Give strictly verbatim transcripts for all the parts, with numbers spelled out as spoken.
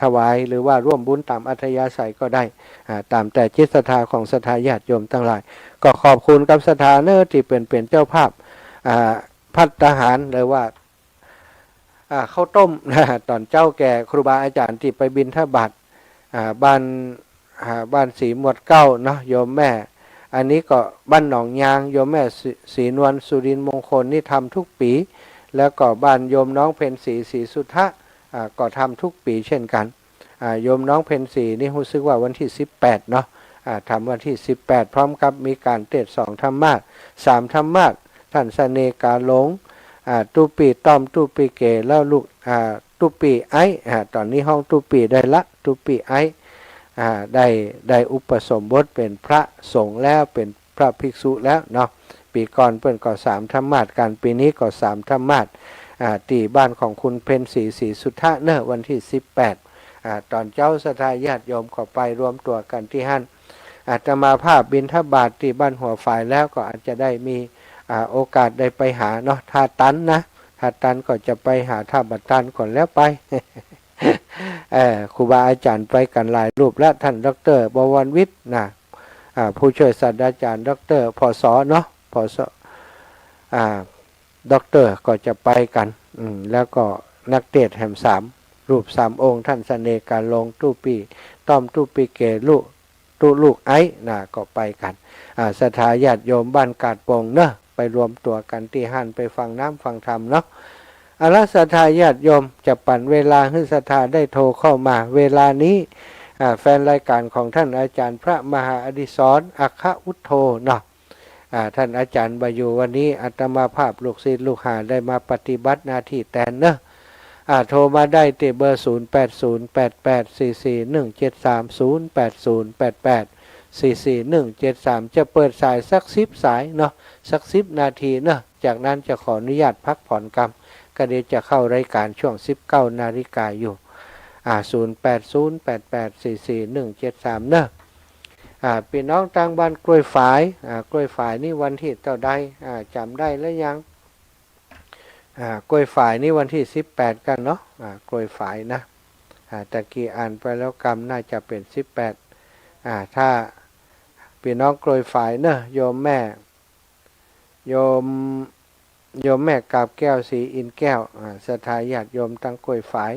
ถวาย หรือว่าร่วมบุญต๋ามอัธยาศัยก็ได้ อ่า ต๋ามแต่จิตศรัทธาของศรัทธาญาติโยมตังหลาย ก็ขอบคุณกับศรัทธาเน่อ ตี้เปิ้นเป๋นเจ้าภาพ อ่า ภัตตาหาร หรือว่า อ่า ข้าวต้ม ต๋อนเจ๊าแก่ครูบาอาจ๋ารย์ตี้ไปบิณฑบาต อ่า บ้าน อ่า บ้านสีหมวดเก๊าเนาะ โยมแม่ อันนี้ก็บ้านหนองยาง โยมแม่ศรี ศรีนวล สุรินทร์มงคล นี่ทำทุกปี๋ แล้วก็บ้านโยมน้องเพ็ญศรี ศรีสุทธะ อ่า ก็ทำทุกปี๋เช่นกั๋น อ่า โยมน้องเพ็ญศรีนี่ฮู้สึกว่าวันตี้สิบแปดเนาะ อ่า ทำวันตี้สิบแปด พร้อมกับมีก๋านเตสน์สองธรรมาสน์ สามธรรมาสน์ ต้านเสน่ห์กาหลง อ่า ตุ๊ปี้ต้อม ตุ๊ปี้เก๋ แล้วลูก อ่า ตุ๊ปี้ไอ้ อ่า ต๋อนนี้ฮ้องตุ๊ปี้ได้ละ ตุ๊ปี้ไอ้ อ่า ได้ ได้อุปสมบทเป๋นพระสงฆ์แล้ว เป๋นพระภิกษุแล้วเนาะ ปี๋ก่อนเปิ้นก็สามธรรมาสน์กั๋น ปี๋นี้ก็สามธรรมาสน์ อ่า ตี้บ้านของคุณเพ็ญศรี ศรีสุทธะเน่อ วันตี้สิบแปด อ่า ต๋อนเจ๊าศรัทธาญาติโยมก็ไปรวมตั๋วกั๋นตี้หั้น อาตมาภาพบิณฑบาตตี้บ้านหัวฝายแล้วก็อาจจะได้มี อ่า โอกาสได้ไปหาเนาะ ถ้าตันนะ ถ้าตันก็จะไปหา ถ้าบ่ตันก็แล้วไป เอ่อ ครูบาอาจ๋ารย์ไปกั๋นหลายรูปแล้ว ต้านด็อกเตอร์ บวรวิทย์นะ อ่า ผู้ช่วยศาสตราจ๋ารย์ด็อกเตอร์ ผส เนาะ ผส อ่า ด็อกเตอร์ก็จะไปกั๋น อืม แล้วก็นักเตสน์แหมสามรูปสามองค์ ต้านเสน่ห์กาหลง ตุ๊ปี้ต้อม ตุ๊ปี้เก๋ ตุ๊ ตุ๊ลูกไอ้นะ ก็ไปกั๋น อ่า ศรัทธาญาติโยมบ้านกาดโป่งเนาะ ไปรวมตั๋วกั๋นตี้หั้น ไปฟังน้ำฟังธรรมเนาะ เอาละ ศรัทธาญาติโยม จะปั๋นเวลาหื้อศรัทธาได้โทรเข้ามา เวลานี้ อ่า แฟนรายก๋านของต้านอาจ๋ารย์พระมหาอดิศร อัคคอุทโธเนาะ อ่า ต้านอาจ๋ารย์บ่อยู่วันนี้ อาตมาภาพลูกศิษย์ลูกหาได้มาปฏิบัติหน้าตี้แตนเนาะ อ่า โทรมาได้ตี้เบอร์ ศูนย์แปดศูนย์แปดแปดสี่สี่หนึ่งเจ็ดสาม ศูนย์แปดศูนย์แปดแปดสี่สี่หนึ่งเจ็ดสาม จะเปิดสายสักสิบสายเนาะ สักสิบนาทีเนาะ จากนั้นจะขออนุญาตพักผ่อนกำ ก็เดี๋ยวจะเข้ารายก๋านช่วงสิบเก้านาฬิกาอยู่ อ่า ศูนย์แปดศูนย์แปดแปดสี่สี่หนึ่งเจ็ดสาม เนาะ อ่า ปี้น้องตางบ้านกล้วยฝาย อ่า กล้วยฝายนี่วันตี้เต้าใด อ่า จ๋ำได้หรือยัง อ่า กล้วยฝายนี่วันตี้สิบแปดกั๋นเนาะ อ่า กล้วยฝายนะ อ่า ตะกี้อ่านไปแล้วกำ น่าจะเป๋นสิบแปด อ่า ถ้าปี้น้องกล้วยฝายเนาะ โยมแม่ โยม โยมแม่กาบแก้ว ศรีอินทร์แก้ว อ่า ศรัทธาญาติโยมตางกล้วยฝาย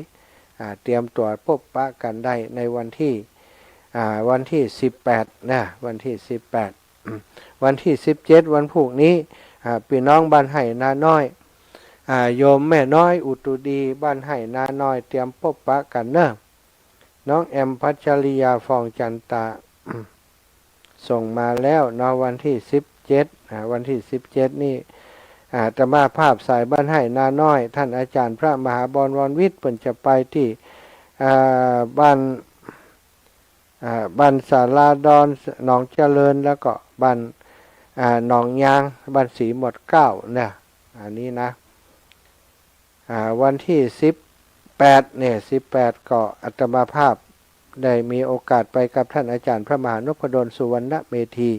อ่า เตรียมตั๋วปบปะกั๋นได้ในวันตี้ อ่า วันตี้สิบแปดนะ วันตี้สิบแปด อืม วันตี้สิบเจ็ด วันพูกนี้ อ่า ปี้น้องบ้านไฮ่นาน้อย อ่า โยมแม่น้อยอุตุดี บ้านไฮ่นาน้อย เตรียมปบปะกั๋นเนาะ น้องแอมพัชริยา ฟองจันตา ส่งมาแล้วเนาะ วันตี้สิบเจ็ด อ่า วันตี้สิบเจ็ดนี่ อ่า อาตมาภาพสายบ้านไฮ่นาน้อย ต้านอาจ๋ารย์พระมหาบวรวิทย์ เปิ้นจะไปตี้ อ่า บ้าน อ่า บ้านสาราดอน หนองเจริญ แล้วก็บ้าน อ่า หนองยาง บ้านสีหมวดเก๊านะ อันนี้นะ อ่า วันตี้สิบแปดเนี่ย สิบแปดก็อาตมาภาพได้มีโอกาสไปกับต้านอาจ๋ารย์พระมหานพดล สุวรรณเมธี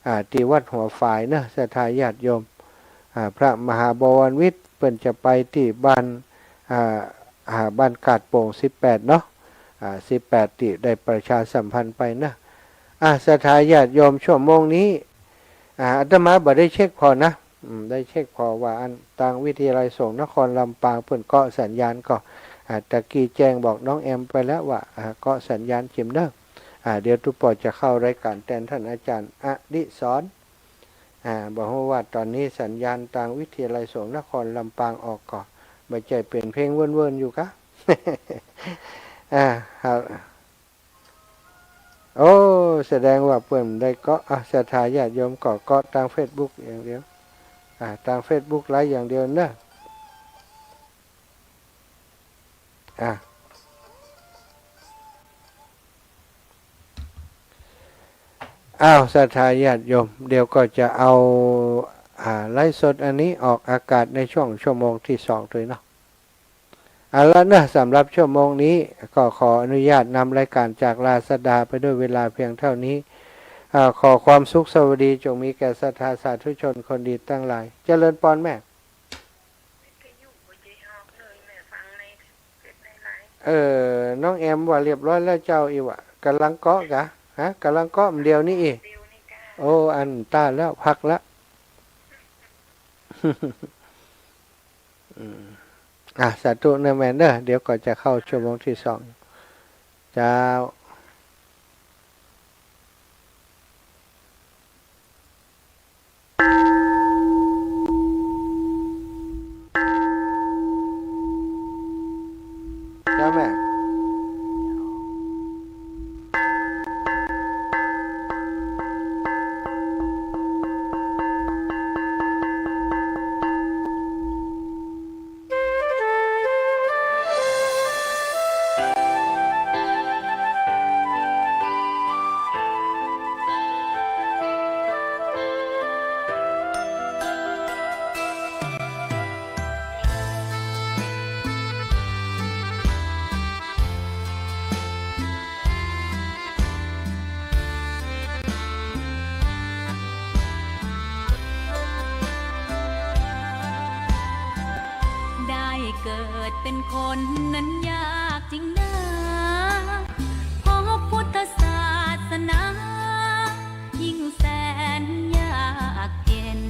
อ่า ตี้วัดหัวฝายเนาะ ศรัทธาญาติโยม อ่า พระมหาบวรวิทย์ เปิ้นจะไปตี้บ้าน อ่า อ่า บ้านกาดโป่ง สิบแปดเนาะ อ่า สิบแปดตี้ได้ประชาสัมพันธ์ไปเนาะ อ่า ศรัทธาญาติโยม ชั่วโมงนี้ อ่า อาตมาบ่ได้เช็คผ่อนะ อืม ได้เช็คผ่อว่าอันตางวิทยาลัยสงฆ์นครลำปางเปิ้นเกาะสัญญาณก่อ อ่า ตะกี้แจ้งบอกน้องแอมไปแล้วว่า อ่า เกาะสัญญาณจิมเนาะ อ่า เดี๋ยวตุ๊ปอจะเข้ารายก๋านแตนต้านอาจ๋ารย์อดิศร อ่า บ่ฮู้ว่าต๋อนนี้สัญญาณตางวิทยาลัยสงฆ์นครลำปางออกก่อ บ่ใจ้เป๋นเพลงเวิ้นๆ อยู่กา อ่า ครับ โอ้ แสดงว่าเปิ้นได้เกาะ อ่ะ ศรัทธาญาติโยมก็เกาะตางเฟซบุ๊กอย่างเดียว อ่า ตางเฟซบุ๊กไลฟ์อย่างเดียวเนาะ อ่ะ อ้าว ศรัทธาญาติโยม เดี๋ยวก็จะเอา อ่า ไลฟ์สดอันนี้ออกอากาศในช่วงชั่วโมงตี้สองตวยเนาะ เอาละเนาะ สำหรับชั่วโมงนี้ก็ขออนุญาตนำรายก๋านจากลาศรัทธาไปด้วยเวลาเพียงเท่านี้ อ่า ขอความสุขสวัสดีจงมีแก่ศรัทธาสาธุชนคนดีตังหลาย เจริญปอนแม่ วิทยุบ่ได้ออกเลย แม่ฟังในเฟซในไลน์ เออ น้องแอมว่าเรียบร้อยแล้วเจ้า อีหว่า ก่ำลังเกาะกา ฮะ ก่ำลังเกาะเดี๋ยวนี้อี้ โอ้ อันต้าแล้ว พักละ อืม อ่ะ สาธุเน่อแม่เน่อ เดี๋ยวก็จะเข้าชั่วโมงตี้สอง เจ้า เจ้าแม่ ได้เกิดเป็นคนนั้นยากจริงนา เพราะพุทธศาสนายิ่งแสนยากเย็น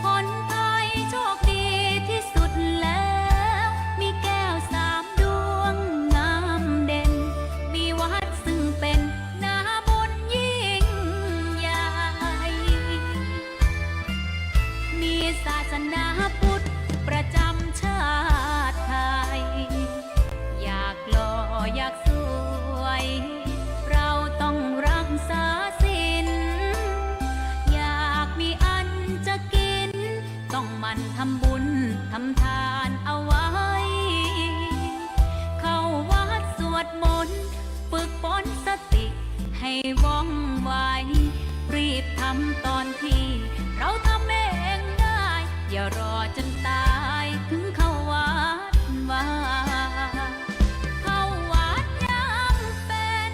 ผลพลอยโชคดีที่สุดแล้ว มีแก้วสามดวงงามเด่น มีวัดซึ่งเป็นนาบุญยิ่งใหญ่ มีศาสนาพุทธประจำชาติไทย อยากหล่ออยากสวย เราต้องรักษาศีล อยากมีอันจะกิน ต้องหมั่นทำบุญทำทานเอาไว้ เข้าวัดสวดมนต์ ฝึกฝนสติให้ว่องไว รีบทำตอนที่เราทำเองได้ อย่ารอจนตายถึงเข้าวัดว่า เข้าวัดยามเป็น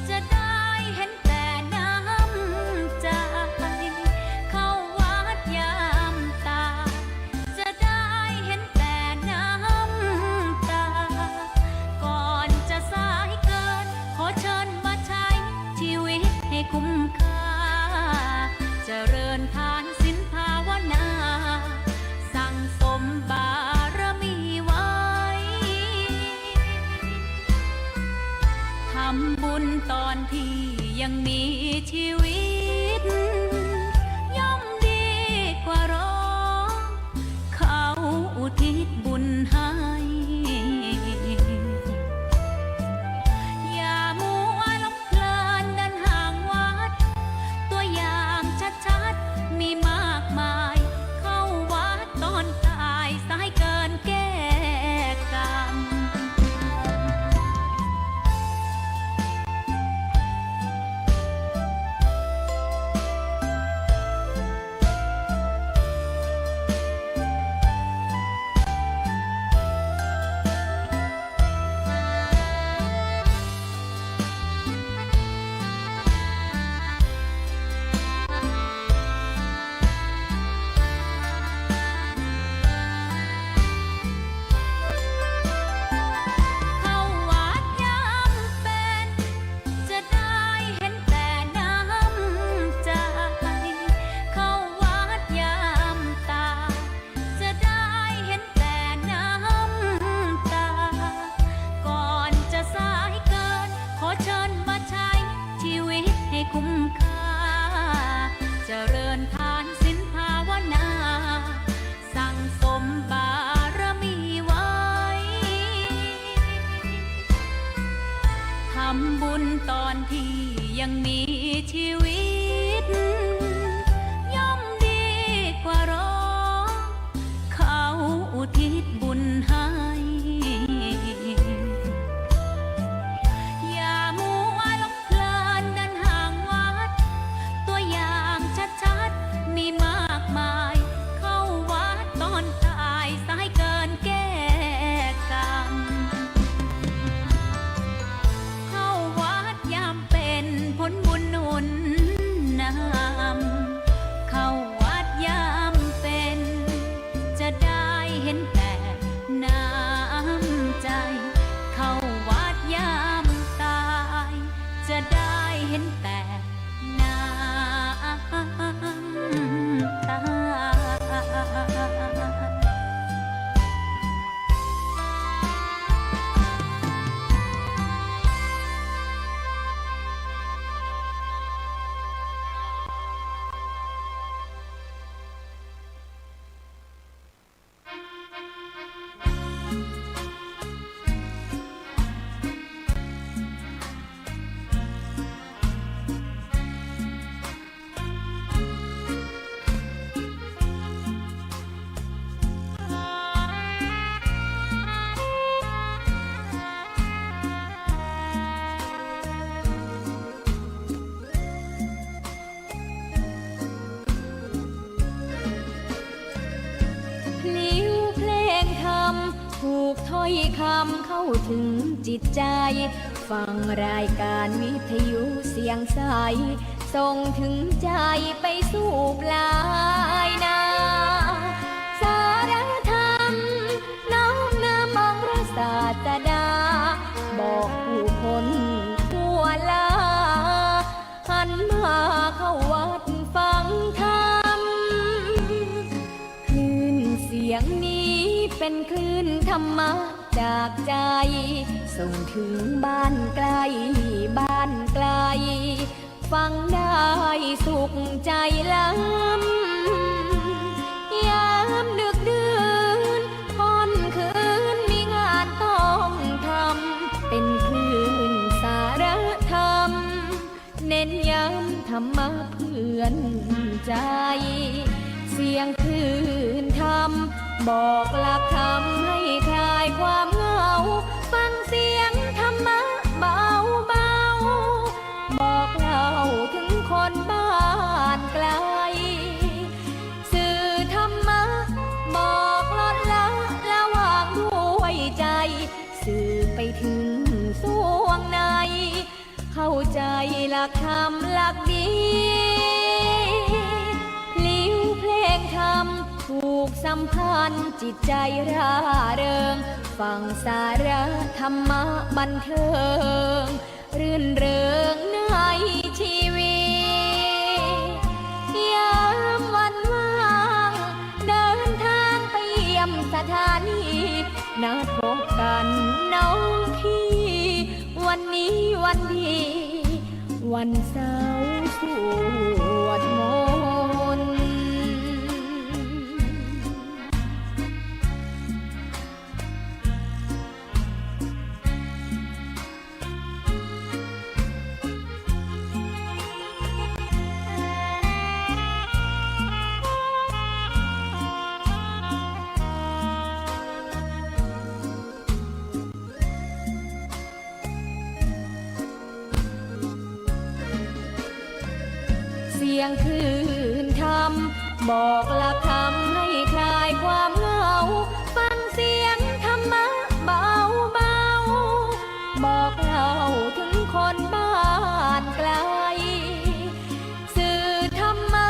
จะได้เห็นแต่น้ำใจ เข้าวัดยามตาย จะได้เห็นแต่น้ำตา ก่อนจะสายเกิน ขอเชิญมาใช้ชีวิตให้คุ้มค่า เจริญทานศีลภาวนา สั่งสมบารมีไว้ ทำบุญตอนที่ยังมีชีวิต ย่อมดีกว่ารอ เขาอุทิศบุญให้ อย่ามัวหลงเพลินเดินห่างวัด ตัวอย่างชัดๆ มีมากมาย เข้าวัดตอนตาย สายเกินแก้กรรม เข้าวัดยามเป็น จะได้เห็นแต่น้ำใจ เข้าวัดยามตาย จะได้เห็นแต่น้ำตา ก่อนจะสายเกิน ขอเชิญมาใช้ชีวิตให้คุ้มค่า เจริญทานศีลภาวนา สั่งสมบารมีไว้ ทำบุญตอนที่ยังมีชีวิต ย่อมดีกว่ารอ เขาอุทิศบุญให้ อย่ามัวหลงเพลินเดินห่างวัด ตัวอย่างชัดๆ มีมากมาย เข้าวัดตอนตาย สายเกินแก้กรรม เข้าวัดยามเป็น ผลบุญหนุน ถ้อยคำเข้าถึงจิตใจ ฟังรายการวิทยุเสียงใส ส่งถึงใจไปสู่ปลายนา สารธรรมน้อมนำองค์พระศาสดา บอกผู้คนทั่วลา หันมาเข้าวัดฟังธรรม คลื่นเสียงนี้เป็นคลื่นธรรมะจากใจ ส่งถึงบ้านไกลบ้านไกล ฟังได้สุขใจล้ำ ยามดึกดื่นค่ำคืนมีงานต้องทำ เป็นคลื่นสารธรรม เน้นย้ำธรรมะเพื่อนใจ เสียงคลื่นธรรม บอกหลักธรรมให้คลายความเหงา ฟังเสียงธรรมะเบาๆ บอกเล่าถึงคนบ้านไกล สื่อธรรมะ บอกลดละละวางด้วยใจ สื่อไปถึงส่วงใน เข้าใจหลักธรรมหลักดี พลิ้วเพลงธรรมผูกสัมพันธ์จิตใจร่าเริง ฟังสาระธรรมะบันเทิง รื่นเริงในชีวิต ยามวันว่าง เดินทางไปเยี่ยมสถานี นัดพบกันน้องพี่ วันนี้วันดี วันเสาร์สวดมนต์ เสียงคลื่นธรรม บอกหลักธรรมให้คลายความเหงา ฟังเสียงธรรมะเบาๆ บอกเล่าถึงคนบ้านไกล สื่อธรรมะ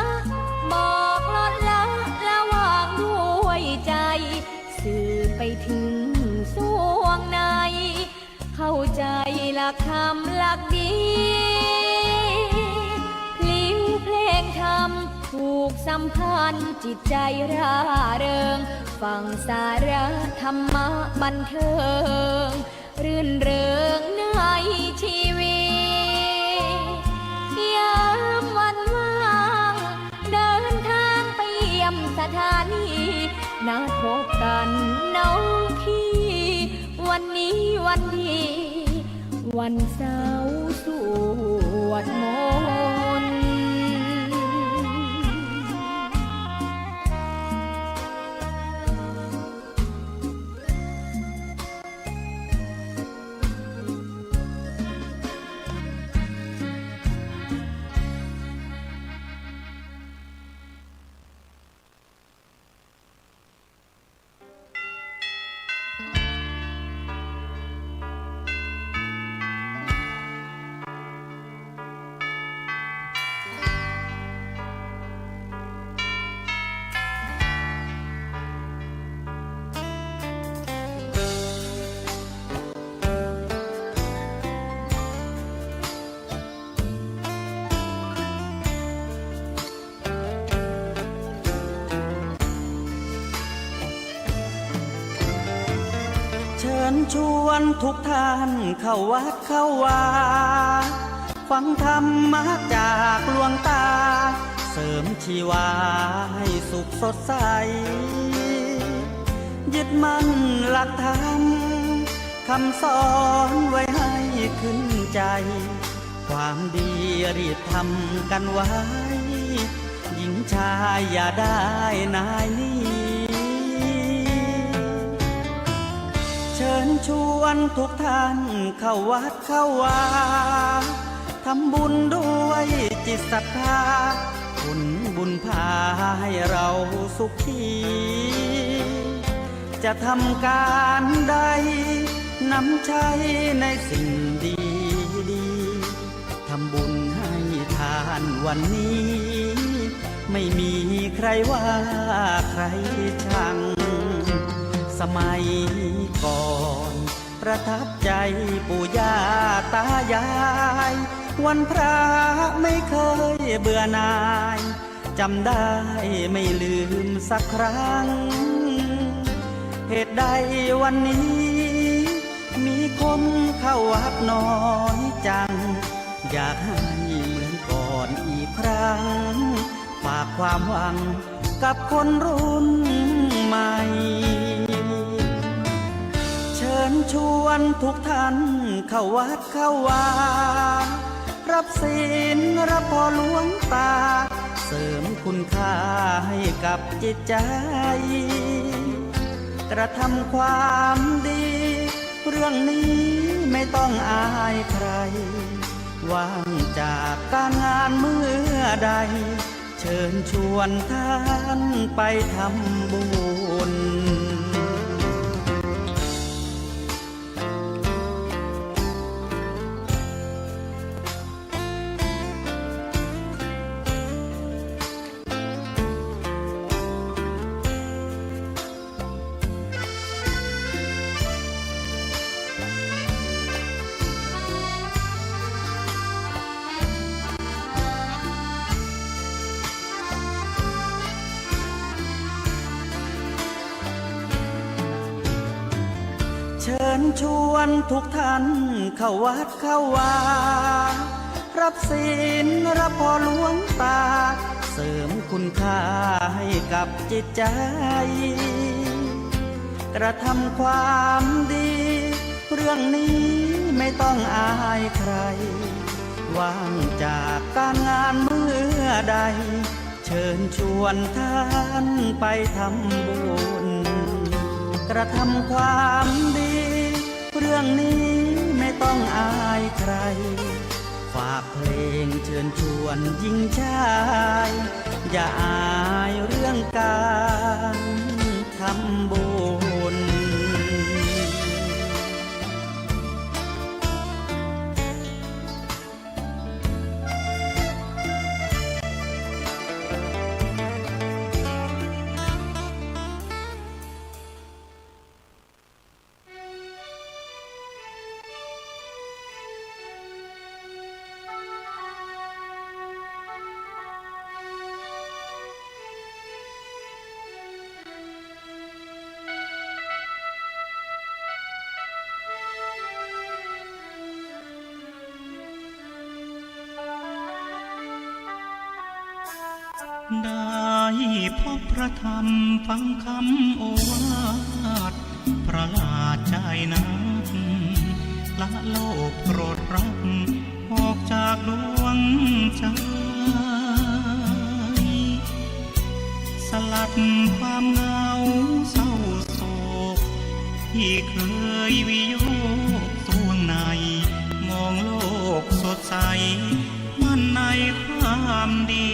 บอกลดละละวางด้วยใจ สื่อไปถึงส่วงใน เข้าใจหลักธรรมหลักดี พลิ้วเพลงธรรมผูกสัมพันธ์จิตใจร่าเริง ฟังสาระธรรมะบันเทิง รื่นเริงในชีวิต ยามวันว่าง เดินทางไปเยี่ยมสถานี นัดพบกันน้องพี่ วันนี้วันดี วันเสาร์สวดมนต์ เชิญชวนทุกท่านเข้าวัดเข้าวา ฟังธรรมะจากหลวงตา เสริมชีวาให้สุขสดใส ยึดมั่นหลักธรรม คำสอนไว้ให้ขึ้นใจ ความดีรีบทำกันไว้ หญิงชายอย่าได้นายหนี เชิญชวนทุกท่านเข้าวัดเข้าวา ทำบุญด้วยจิตศรัทธา ผลบุญพาให้เราสุขี จะทำก๋านใด นำใช้ในสิ่งดีๆ ทำบุญให้ทานวันนี้ ไม่มีใครว่าใครชัง สมัยก่อนประทับใจปู่ย่าตายาย วันพระไม่เคยเบื่อหน่าย จำได้ไม่ลืมสักครั้ง เหตุใดวันนี้ มีคนเข้าวัดน้อยจัง อยากให้เหมือนก่อนอีกครั้ง ฝากความหวังกับคนรุ่นใหม่ เชิญชวนทุกท่านเข้าวัดเข้าวา รับศีลรับพรหลวงตา เสริมคุณค่าให้กับจิตใจ กระทำความดี เรื่องนี้ไม่ต้องอายใคร ว่างจากก๋านงานเมื่อใด เชิญชวนท่านไปทำบุญ เชิญชวนทุกท่านเข้าวัดเข้าวา รับศีลรับพรหลวงตา เสริมคุณค่าให้กับจิตใจ กระทำความดี เรื่องนี้ไม่ต้องอายใคร ว่างจากก๋านงานเมื่อใด เชิญชวนท่านไปทำบุญ กระทำความดี เรื่องนี้ไม่ต้องอายใคร ฝากเพลงเชิญชวนหญิงชาย อย่าอายเรื่องก๋านทำบุญได้พบพระธรรมฟังคำโอวาท ประหลาดใจนัก ละโลภโกรธรัก ออกจากดวงใจ สลัดความเหงาเศร้าโศก ที่เคยวิโยคสวงใน มองโลกสดใส มั่นในความดี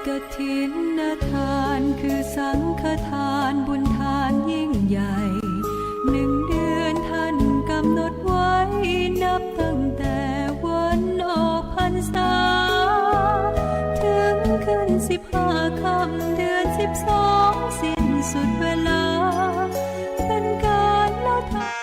กฐินทานคือสังฆทานบุญทานยิ่งใหญ่ หนึ่งเดือนท่านกำหนดไว้ นับตั้งแต่วันออกพรรษา ถึงขึ้นสิบห้าค่ำเดือนสิบสอง สิ้นสุดเวลา เป็นการละทาน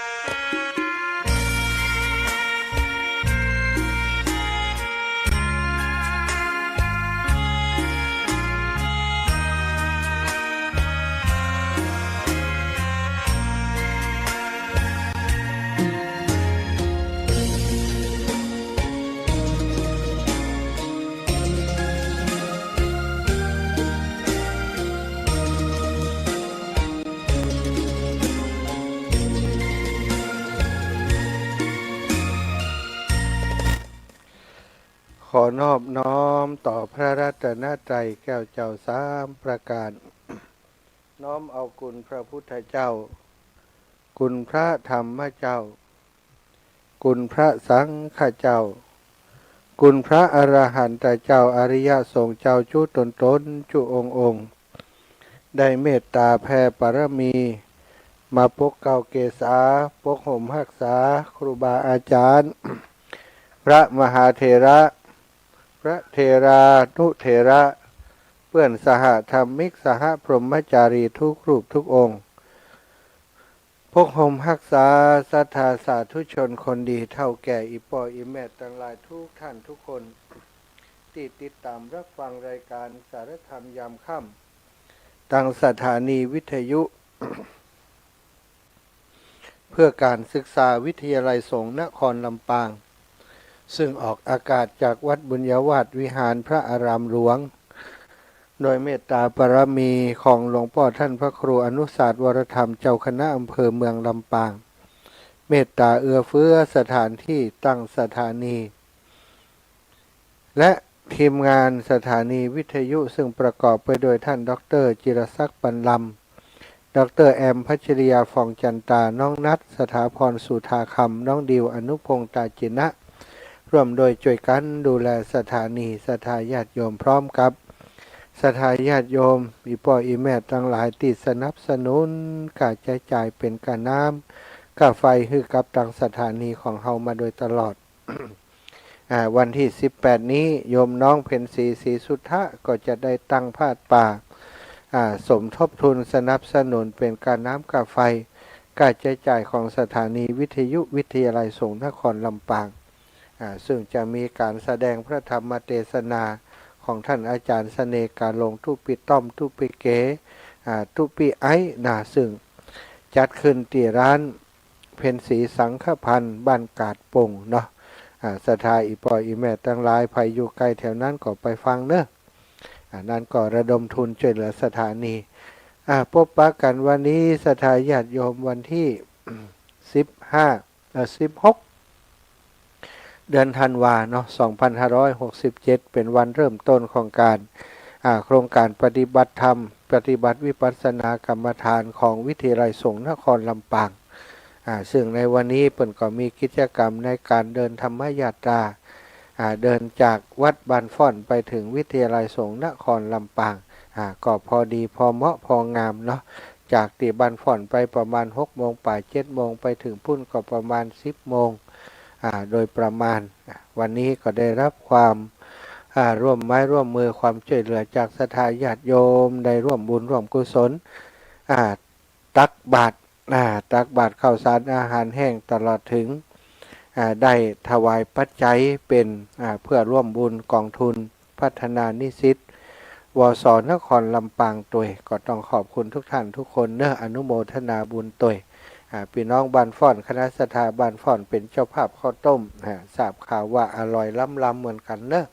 ขอนอบน้อมต่อพระรัตนตรัยแก้วเจ้าสามประการ น้อมเอาคุณพระพุทธเจ้า คุณพระธรรมเจ้า คุณพระสังฆเจ้า คุณพระอรหันตเจ้า อริยสงฆ์เจ้าจุ๊ต๋นๆ จุ๊องค์ๆ ได้เมตตาแผ่ปารมี มาปกเกล้าเกษา ปกห่มฮักษา ครูบาอาจารย์ พระมหาเถระ พระเถรานุเถระ เปื้อนสหธรรมิก สหพรหมจารีทุกรูปทุกองค์ ปกห่มฮักษาศรัทธาสาธุชนคนดี เฒ่าแก่อี่ป้ออี่แม่ตังหลายทุกท่านทุกคน ตี้ติดต๋ามฮับฟังรายก๋านสารธรรมยามค่ำ ตางสถานีวิทยุ เพื่อการศึกษาวิทยาลัยสงฆ์นครลำปาง ซึ่งออกอากาศจากวัดบุญญาวาสวิหารพระอารามหลวง โดยเมตตาปารมีของหลวงป้อท่านพระครูอนุสาสน์วรธรรม เจ้าคณะอำเภอเมืองลำปาง เมตตาเอื้อเฟื้อสถานที่ตั้งสถานี และทีมงานสถานีวิทยุ ซึ่งประกอบไปโดยท่านด็อกเตอร์จิรศักดิ์ ปันลำ ด็อกเตอร์แอม พัชริยา ฟองจันตา น้องนัท สถาพร สุธาคำ น้องดิว อนุพงษ์ ตาจินะ ร่วมโดยจ้วยกั๋นดูแลสถานี ศรัทธาญาติโยมพร้อมกับศรัทธาญาติโยม อี่ป้ออี่แม่ตังหลายตี้สนับสนุน ก้าใจ๊จ่ายเป๋นก้าน้ำก้าไฟหื้อกับตางสถานีของเฮามาโดยตลอด อ่า วันตี้สิบแปดนี้ โยมน้องเพ็ญศรี ศรีสุทธะ ก็จะได้ตั้งผ้าป่า อ่า สมทบทุนสนับสนุนเป๋นก้าน้ำก้าไฟ ก้าใจ๊จ่ายของสถานีวิทยุวิทยาลัยสงฆ์นครลำปาง อ่า ซึ่งจะมีก๋านแสดงพระธรรมเตสนาของท่านอาจ๋ารย์เสน่ห์ กาหลง ตุ๊ปิต้อม ตุ๊ปิเก๋ อ่า ตุ๊ปิไอ้ นะ ซึ่งจัดขึ้นตี้ร้าน เพ็ญศรีสังฆภัณฑ์ บ้านกาดป่งเนาะ อ่า ศรัทธาอี่ป้ออี่แม่ตังหลาย ใผอยู่ไกลแถวนั้นก็ไปฟังเนาะ อ่า นั้นก็ระดมทุนจ้วยเหลือสถานี อ่า ปะกั๋นวันนี้ ศรัทธาญาติโยม วันตี้ สิบห้า เอ่อ สิบหก เดือนธันวาเนาะ สองพันห้าร้อยหกสิบเจ็ด เป๋นวันเริ่มต้นของก๋าน อ่า โครงก๋านปฏิบัติธรรม ปฏิบัติวิปัสสนากรรมฐานของวิทยาลัยสงฆ์นครลำปาง อ่า ซึ่งในวันนี้เปิ้นก็มีกิจกรรมในก๋านเดินธรรมยาตรา อ่า เดินจากวัดบ้านฟ้อนไปเถิงวิทยาลัยสงฆ์นครลำปาง อ่า ก็พอดีพอเหมาะพองามเนาะ จากตี้บ้านฟ้อนไปประมาณหกโมงป๋าย เจ็ดโมง ไปเถิงปู๊นก็ประมาณสิบโมง อ่า โดยประมาณ อ่า วันนี้ก็ได้ฮับความ อ่า ร่วมไม้ร่วมมือความจ้วยเหลือจากศรัทธาญาติโยม ได้ร่วมบุญร่วมกุศล อ่า ตักบาตร อ่า ตักบาตรข้าวสารอาหารแห้งตลอดเถิง อ่า ได้ถวายปัจจัยเป๋น อ่า เพื่อร่วมบุญกองทุนพัฒนานิสิต วส นครลำปางตวย ก็ต้องขอบคุณทุกท่านทุกคนเนาะ อนุโมทนาบุญตวย อ่า ปี้น้องบ้านฟ้อน คณะศรัทธาบ้านฟ้อนเป๋นเจ้าภาพข้าวต้ม อ่า ทราบข่าวว่าอร่อยล้ำๆ เหมือนกั๋นเนาะ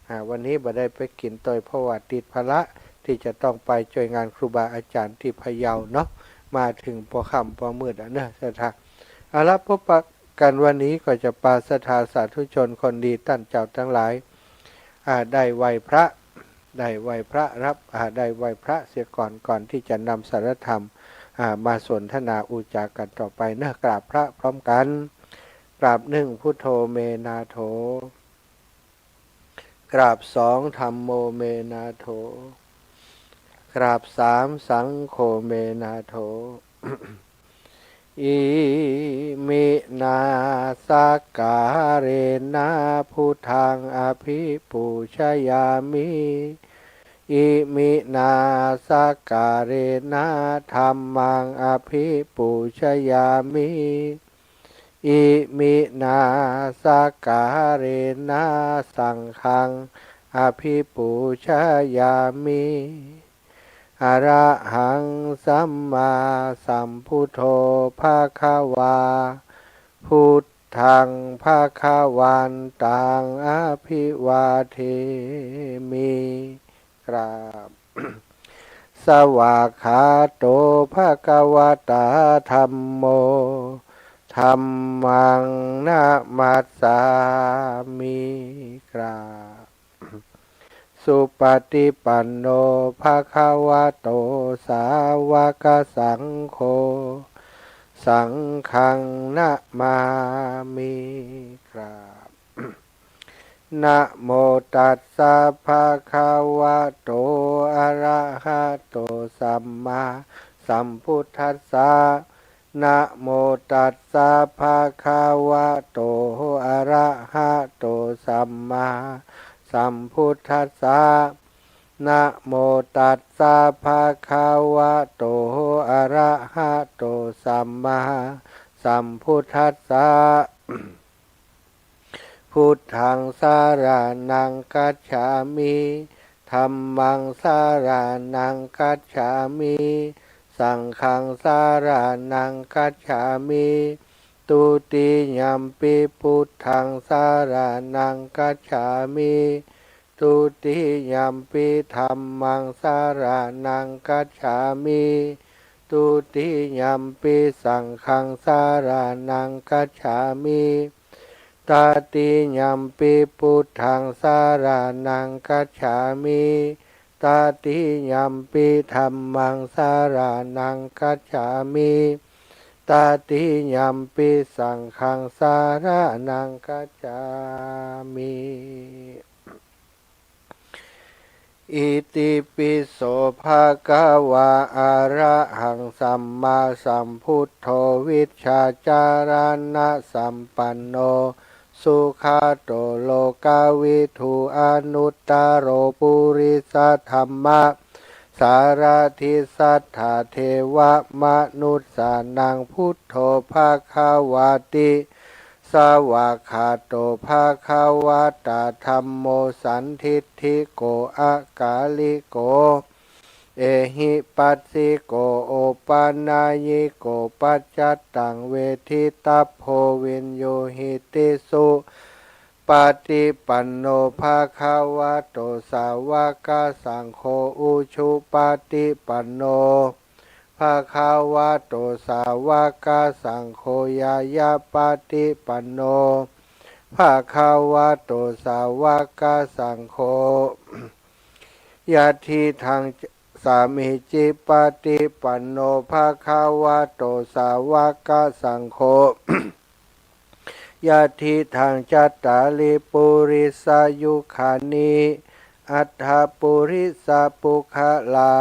อ่า วันนี้บ่ได้ไปกิ๋นตวย เพราะว่าติดภาระตี้จะต้องไปจ้วยงานครูบาอาจ๋ารย์ตี้พะเยาเนาะ มาเถิงปอค่ำปอมืดอะเนาะ ศรัทธา เอาละ ปะกั๋นวันนี้ก็จะปาศรัทธาสาธุชนคนดีต้านเจ้าตังหลาย อ่า ได้ไหว้พระ ได้ไหว้พระฮับ อ่า ได้ไหว้พระเสียก่อน ก่อนตี้จะนำสารธรรม อ่า มาสนทนาอู้จ๋ากั๋นต่อไปเนาะ กราบพระพร้อมกั๋น กราบนึ่ง พุทโธ เม นาโถ กราบสอง ธัมโม เม นาโถ กราบสาม สังโฆ เม นาโถ Iminā sakkārena buddhaṃ abhipūjayāmi. Iminā sakkārena dhammaṃ abhipūjayāmi. Iminā sakkārena saṅghaṃ abhipūjayāmi. Arahaṃ sammāsambuddho bhagavā, buddhaṃ bhagavantaṃ abhivādemi. กราบ Svākkhāto bhagavatā dhammo, dhammaṃ namassāmi. กราบ Supaṭipanno bhagavato sāvakasaṅgho, saṅghaṃ namāmi. กราบ Namo tassa bhagavato arahato sammāsambuddhassa. Namo tassa bhagavato arahato sammāsambuddhassa. Namo tassa bhagavato arahato sammāsambuddhassa. Buddhaṃ saraṇaṃ gacchāmi. Dhammaṃ saraṇaṃ gacchāmi. Saṅghaṃ saraṇaṃ gacchāmi. Dutiyampi buddhaṃ saraṇaṃ gacchāmi. Dutiyampi dhammaṃ saraṇaṃ gacchāmi. Dutiyampi saṅghaṃ saraṇaṃ gacchāmi. Tatiyampi buddhaṃ saraṇaṃ gacchāmi. Tatiyampi dhammaṃ saraṇaṃ gacchāmi. Tatiyampi saṅghaṃ saraṇaṃ gacchāmi. Itipi so bhagavā arahaṃ sammāsambuddho vijjācaraṇasampanno sugato lokavidū anuttaro purisadammasārathi satthā devamanussānaṃ buddho bhagavāti. Svākkhāto bhagavatā dhammo sandiṭṭhiko akāliko ehipassiko opanayiko paccattaṃ veditabbo viññūhīti. Supaṭipanno bhagavato sāvakasaṅgho, ujupaṭipanno bhagavato sāvakasaṅgho, ñāyapaṭipanno bhagavato sāvakasaṅgho, ñāyapaṭipaṭipanno bhagavato sāvakasaṅgho, yadidaṃ cattāri purisayugāni aṭṭha purisapuggalā,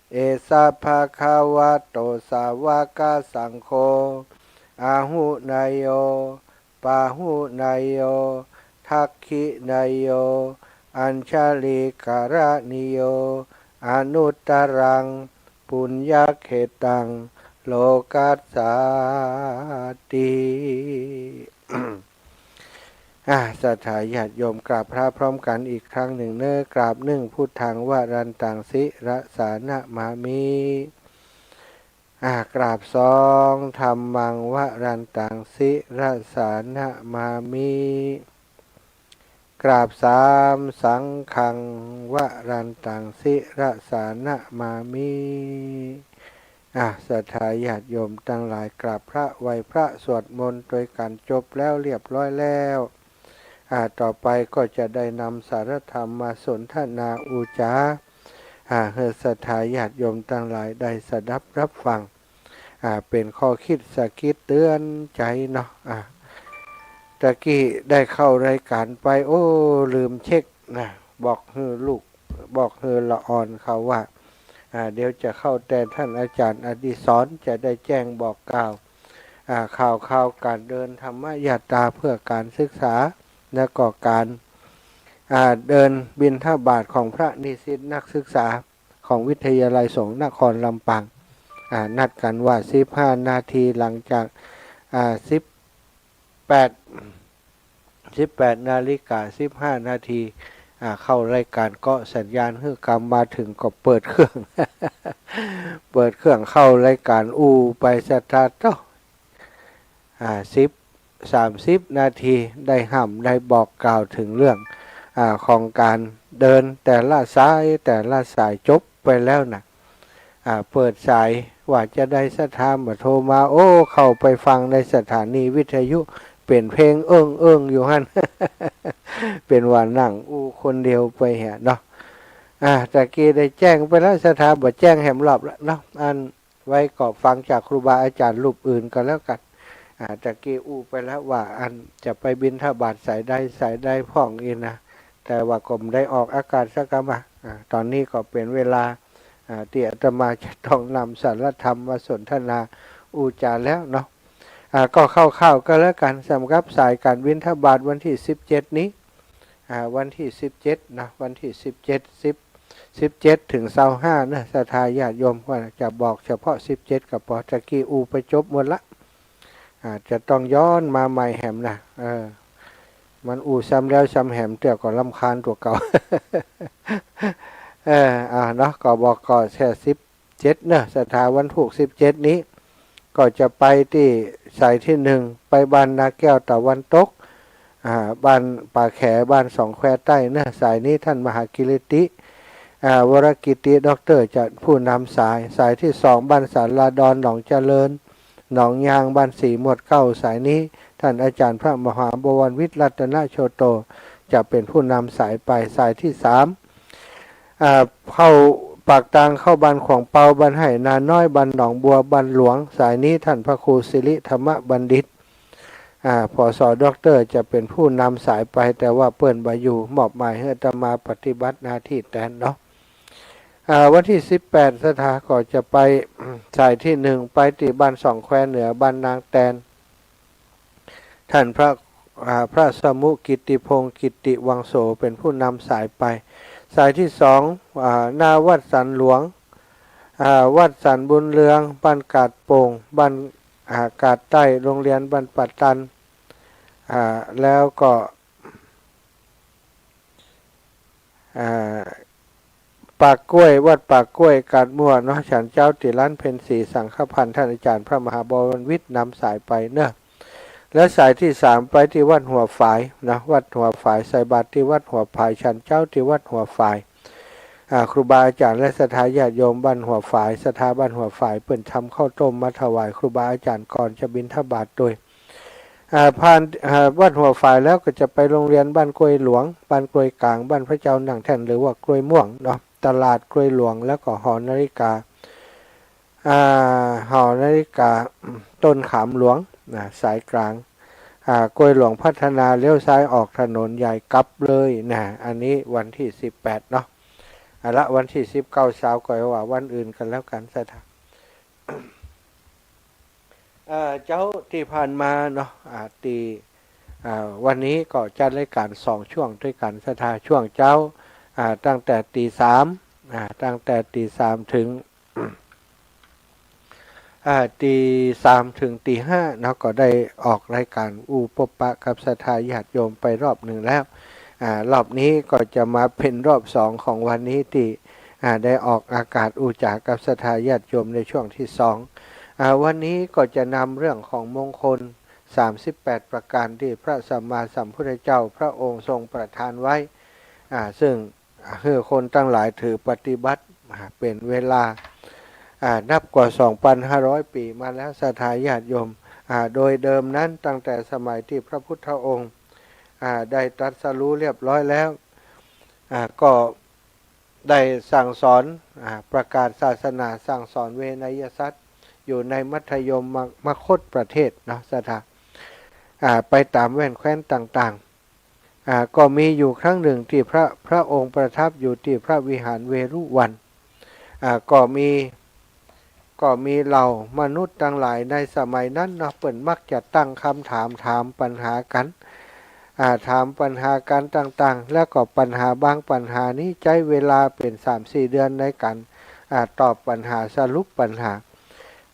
esa bhagavato sāvakasaṅgho, āhuneyyo pāhuneyyo dakkhiṇeyyo añjalikaraṇīyo anuttaraṃ puññakkhettaṃ lokassāti. อ่า ศรัทธาญาติโยมกราบพระพร้อมกันอีกครั้งหนึ่งเนอะ กราบ หนึ่ง Buddhaṃ varantaṃ sirasā namāmi. อ่า กราบ สอง Dhammaṃ varantaṃ sirasā namāmi. กราบ สาม Saṅghaṃ varantaṃ sirasā namāmi. อ่า ศรัทธาญาติโยมตังหลายกราบพระไหว้พระสวดมนต์ตวยกั๋นจบแล้วเรียบร้อยแล้ว อ่า ต่อไปก็จะได้นำสารธรรมมาสนทนาอู้จ๋า อ่า หื้อศรัทธาญาติโยมตังหลายได้สดับรับฟัง อ่า เป๋นข้อคิดสะกิดเตือนใจ๋เนาะ อ่า ตะกี้ได้เข้ารายการไป โอ้ ลืมเช็ค นะ บอกหื้อลูก บอกหื้อละอ่อนเขาว่า อ่า เดี๋ยวจะเข้าแต่ท่านอาจารย์อดิศร จะได้แจ้งบอกกล่าว อ่า ข่าวคราวก๋านเดินธรรมยาตราเพื่อก๋านศึกษา แล้วก็ก๋าน อ่า เดินบิณฑบาตของพระนิสิตนักศึกษาของวิทยาลัยสงฆ์นครลำปาง อ่า นัดกั๋นว่าสิบห้านาที หลังจาก อ่า สิบแปด สิบแปดนาฬิกาสิบห้านาที อ่า เข้ารายก๋าน เกาะสัญญาณหื้อกำ มาเถิงก็เปิดเครื่อง เปิดเครื่องเข้ารายก๋าน อู้ไปสะท้าเต๊าะ อ่า สิบ สามสิบนาที ได้ห้ำได้บอกกล่าวเถิงเรื่อง อ่า ของก๋านเดินแต่ละสายแต่ละสายจบไปแล้วนะ อ่า เปิดสายว่าจะได้ศรัทธามาโทรมา โอ้ เข้าไปฟังในสถานีวิทยุ เป๋นเพลงเอิ้งๆ อยู่หั้น เป๋นว่านั่งอู้คนเดียวไปเหียเนาะ อ่า ตะกี้ได้แจ้งไปแล้ว ศรัทธาบ่แจ้งแหมรอบละเนาะ อันไว้ก็ฟังจากครูบาอาจารย์รูปอื่นก็แล้วกั๋น อ่า ตะกี้อู้ไปแล้วว่าอันจะไปบิณฑบาตสายใดสายใดพ่องอี้นะ แต่ว่าก็บ่ได้ออกอากาศสักกำอะ อ่า ต๋อนนี้ก็เป๋นเวลา อ่า ตี้อาตมาจะต้องนำสารธรรมมาสนทนาอู้จ๋าแล้วเนาะ อ่า ก็คร่าวๆ ก็แล้วกั๋น สำหรับสายก๋านบิณฑบาตวันตี้สิบเจ็ดนี้ อ่า วันตี้สิบเจ็ดนะ วันตี้สิบเจ็ด สิบ สิบเจ็ดเถิงซาวห้านะ ศรัทธาญาติโยม ว่าจะบอกเฉพาะสิบเจ็ดก็ปอ ตะกี้อู้ไปจบหมดละ อ่า จะต้องย้อนมาใหม่แหมนะ เออ มันอู้ซ้ำแล้วซ้ำแหมเตื้อก็รำคาญตั๋วเก่า เออ อ่า เนาะ ก็บอกก็แค่สิบเจ็ดเนาะ ศรัทธา วันพูกสิบเจ็ดนี้ ก็จะไปตี้สายตี้หนึ่ง ไปบ้านนาแก้วตะวันตก อ่า บ้านป่าแข บ้านสองแควใต้เนาะ สายนี้ท่านมหากิริติ อ่า วรกิติ ด็อกเตอร์ จะผู้นำสาย สายตี้สอง บ้านศาลาดอน หนองเจริญ หนองยาง บ้านสี่หมวดเก้า สายนี้ ท่านอาจารย์พระมหาบวรวิทย์ รัตนโชโต จะเป๋นผู้นำสายไป สายตี้สาม อ่า เข้าปากตางเข้าบ้านขวางเปา บ้านไฮ่นาน้อย บ้านหนองบัว บ้านหลวง สายนี้ท่านพระครูสิริธรรมบัณฑิต อ่า ผส.ด็อกเตอร์ จะเป๋นผู้นำสายไป แต่ว่าเปิ้นบ่อยู่ มอบหมายหื้ออาตมาปฏิบัติหน้าตี้แตนเนาะ อ่า วันตี้สิบแปด ศรัทธาก็จะไป สายตี้หนึ่ง ไปตี้บ้านสองแควเหนือ บ้านนางแตน ท่านพระ อ่า พระสมุกิตติพงศ์ กิตติวังโส เป๋นผู้นำสายไป สายตี้สอง อ่า หน้าวัดสันหลวง อ่า วัดสันบุญเรือง บ้านกาดโป่ง บ้าน อ่า กาดใต้ โรงเรียนบ้านป่าตัน อ่า แล้วก็ อ่า ป่ากล้วย วัดป่ากล้วย กาดมั่วเนาะ ฉันเจ๊าตี้ลานเพ็ญศรีสังฆพันธ์ ท่านอาจารย์พระมหาบวรวิทย์นำสายไปเนาะ และสายตี้สาม ไปตี้วัดหัวฝายเนาะ วัดหัวฝาย ใส่บาตรตี้วัดหัวฝาย ฉันเจ๊าตี้วัดหัวฝาย อ่า ครูบาอาจารย์และศรัทธาญาติโยมบ้านหัวฝาย ศรัทธาบ้านหัวฝาย เปิ้นทำข้าวต้มมาถวายครูบาอาจารย์ก่อนจะบิณฑบาตโตย อ่า ผ่าน อ่า วัดหัวฝายแล้วก็จะไปโรงเรียนบ้านกล้วยหลวง บ้านกล้วยกลาง บ้านพระเจ้านั่งแท่น หรือว่ากล้วยม่วงเนาะ ตลาดกล้วยหลวง แล้วก็หอนาฬิกา อ่า หอนาฬิกา ต้นขามหลวงนะ สายกลาง อ่า กล้วยหลวงพัฒนา เลี้ยวซ้ายออกถนนใหญ่กลับเลยนะ อันนี้วันตี้สิบแปดเนาะ เอาละ วันตี้สิบเก้า ซาว ก็ว่าวันอื่นกั๋นแล้วกั๋น ศรัทธา เอ่อ เจ๊าตี้ผ่านมาเนาะ อ่า ตี้ อ่า วันนี้ก็จัดรายก๋านสองช่วงตวยกั๋น ศรัทธา ช่วงเจ๊า อ่า ตั้งแต่ตี๋สาม อ่า ตั้งแต่ตี๋สามเถิง อ่า ตี๋สามเถิงตี๋ห้าเนาะ ก็ได้ออกรายก๋านอู้ปบปะกับศรัทธาญาติโยมไปรอบนึ่งแล้ว อ่า รอบนี้ก็จะมาเป๋นรอบสองของวันนี้ตี้ อ่า ได้ออกอากาศอู้จ๋ากับศรัทธาญาติโยมในช่วงตี้สอง อ่า วันนี้ก็จะนำเรื่องของมงคลสามสิบแปดประก๋านตี้พระสัมมาสัมพุทธเจ้าพระองค์ทรงประทานไว้ อ่า ซึ่งหื้อคนตังหลายถือปฏิบัติ อ่า เป๋นเวลา อ่า นับกว่าสองปันห้าร้อยปี๋มาแล้ว ศรัทธาญาติโยม อ่า โดยเดิมนั้นตั้งแต่สมัยตี้พระพุทธองค์ อ่า ได้ตรัสรู้เรียบร้อยแล้ว อ่า ก็ได้สั่งสอน อ่า ประกาศศาสนา สั่งสอนเวนยสัตว์ อยู่ในมัธยมมคตประเทศเนาะ ศรัทธา อ่า ไปต๋ามแว่นแคว้นต่างๆ อ่า ก็มีอยู่ครั้งหนึ่งตี้พระ พระองค์ประทับอยู่ตี้พระวิหารเวฬุวัน อ่า ก็มี ก็มีเหล่ามนุษย์ตังหลายในสมัยนั้นเนาะ เปิ้นมักจะตั้งกำถามถามปัญหากั๋น อ่า ถามปัญหากั๋นต่างๆ แล้วก็ปัญหาบางปัญหานี้ใจ๊เวลาเป๋นสามสี่เดือนในก๋าน อ่า ตอบปัญหา สรุปปัญหา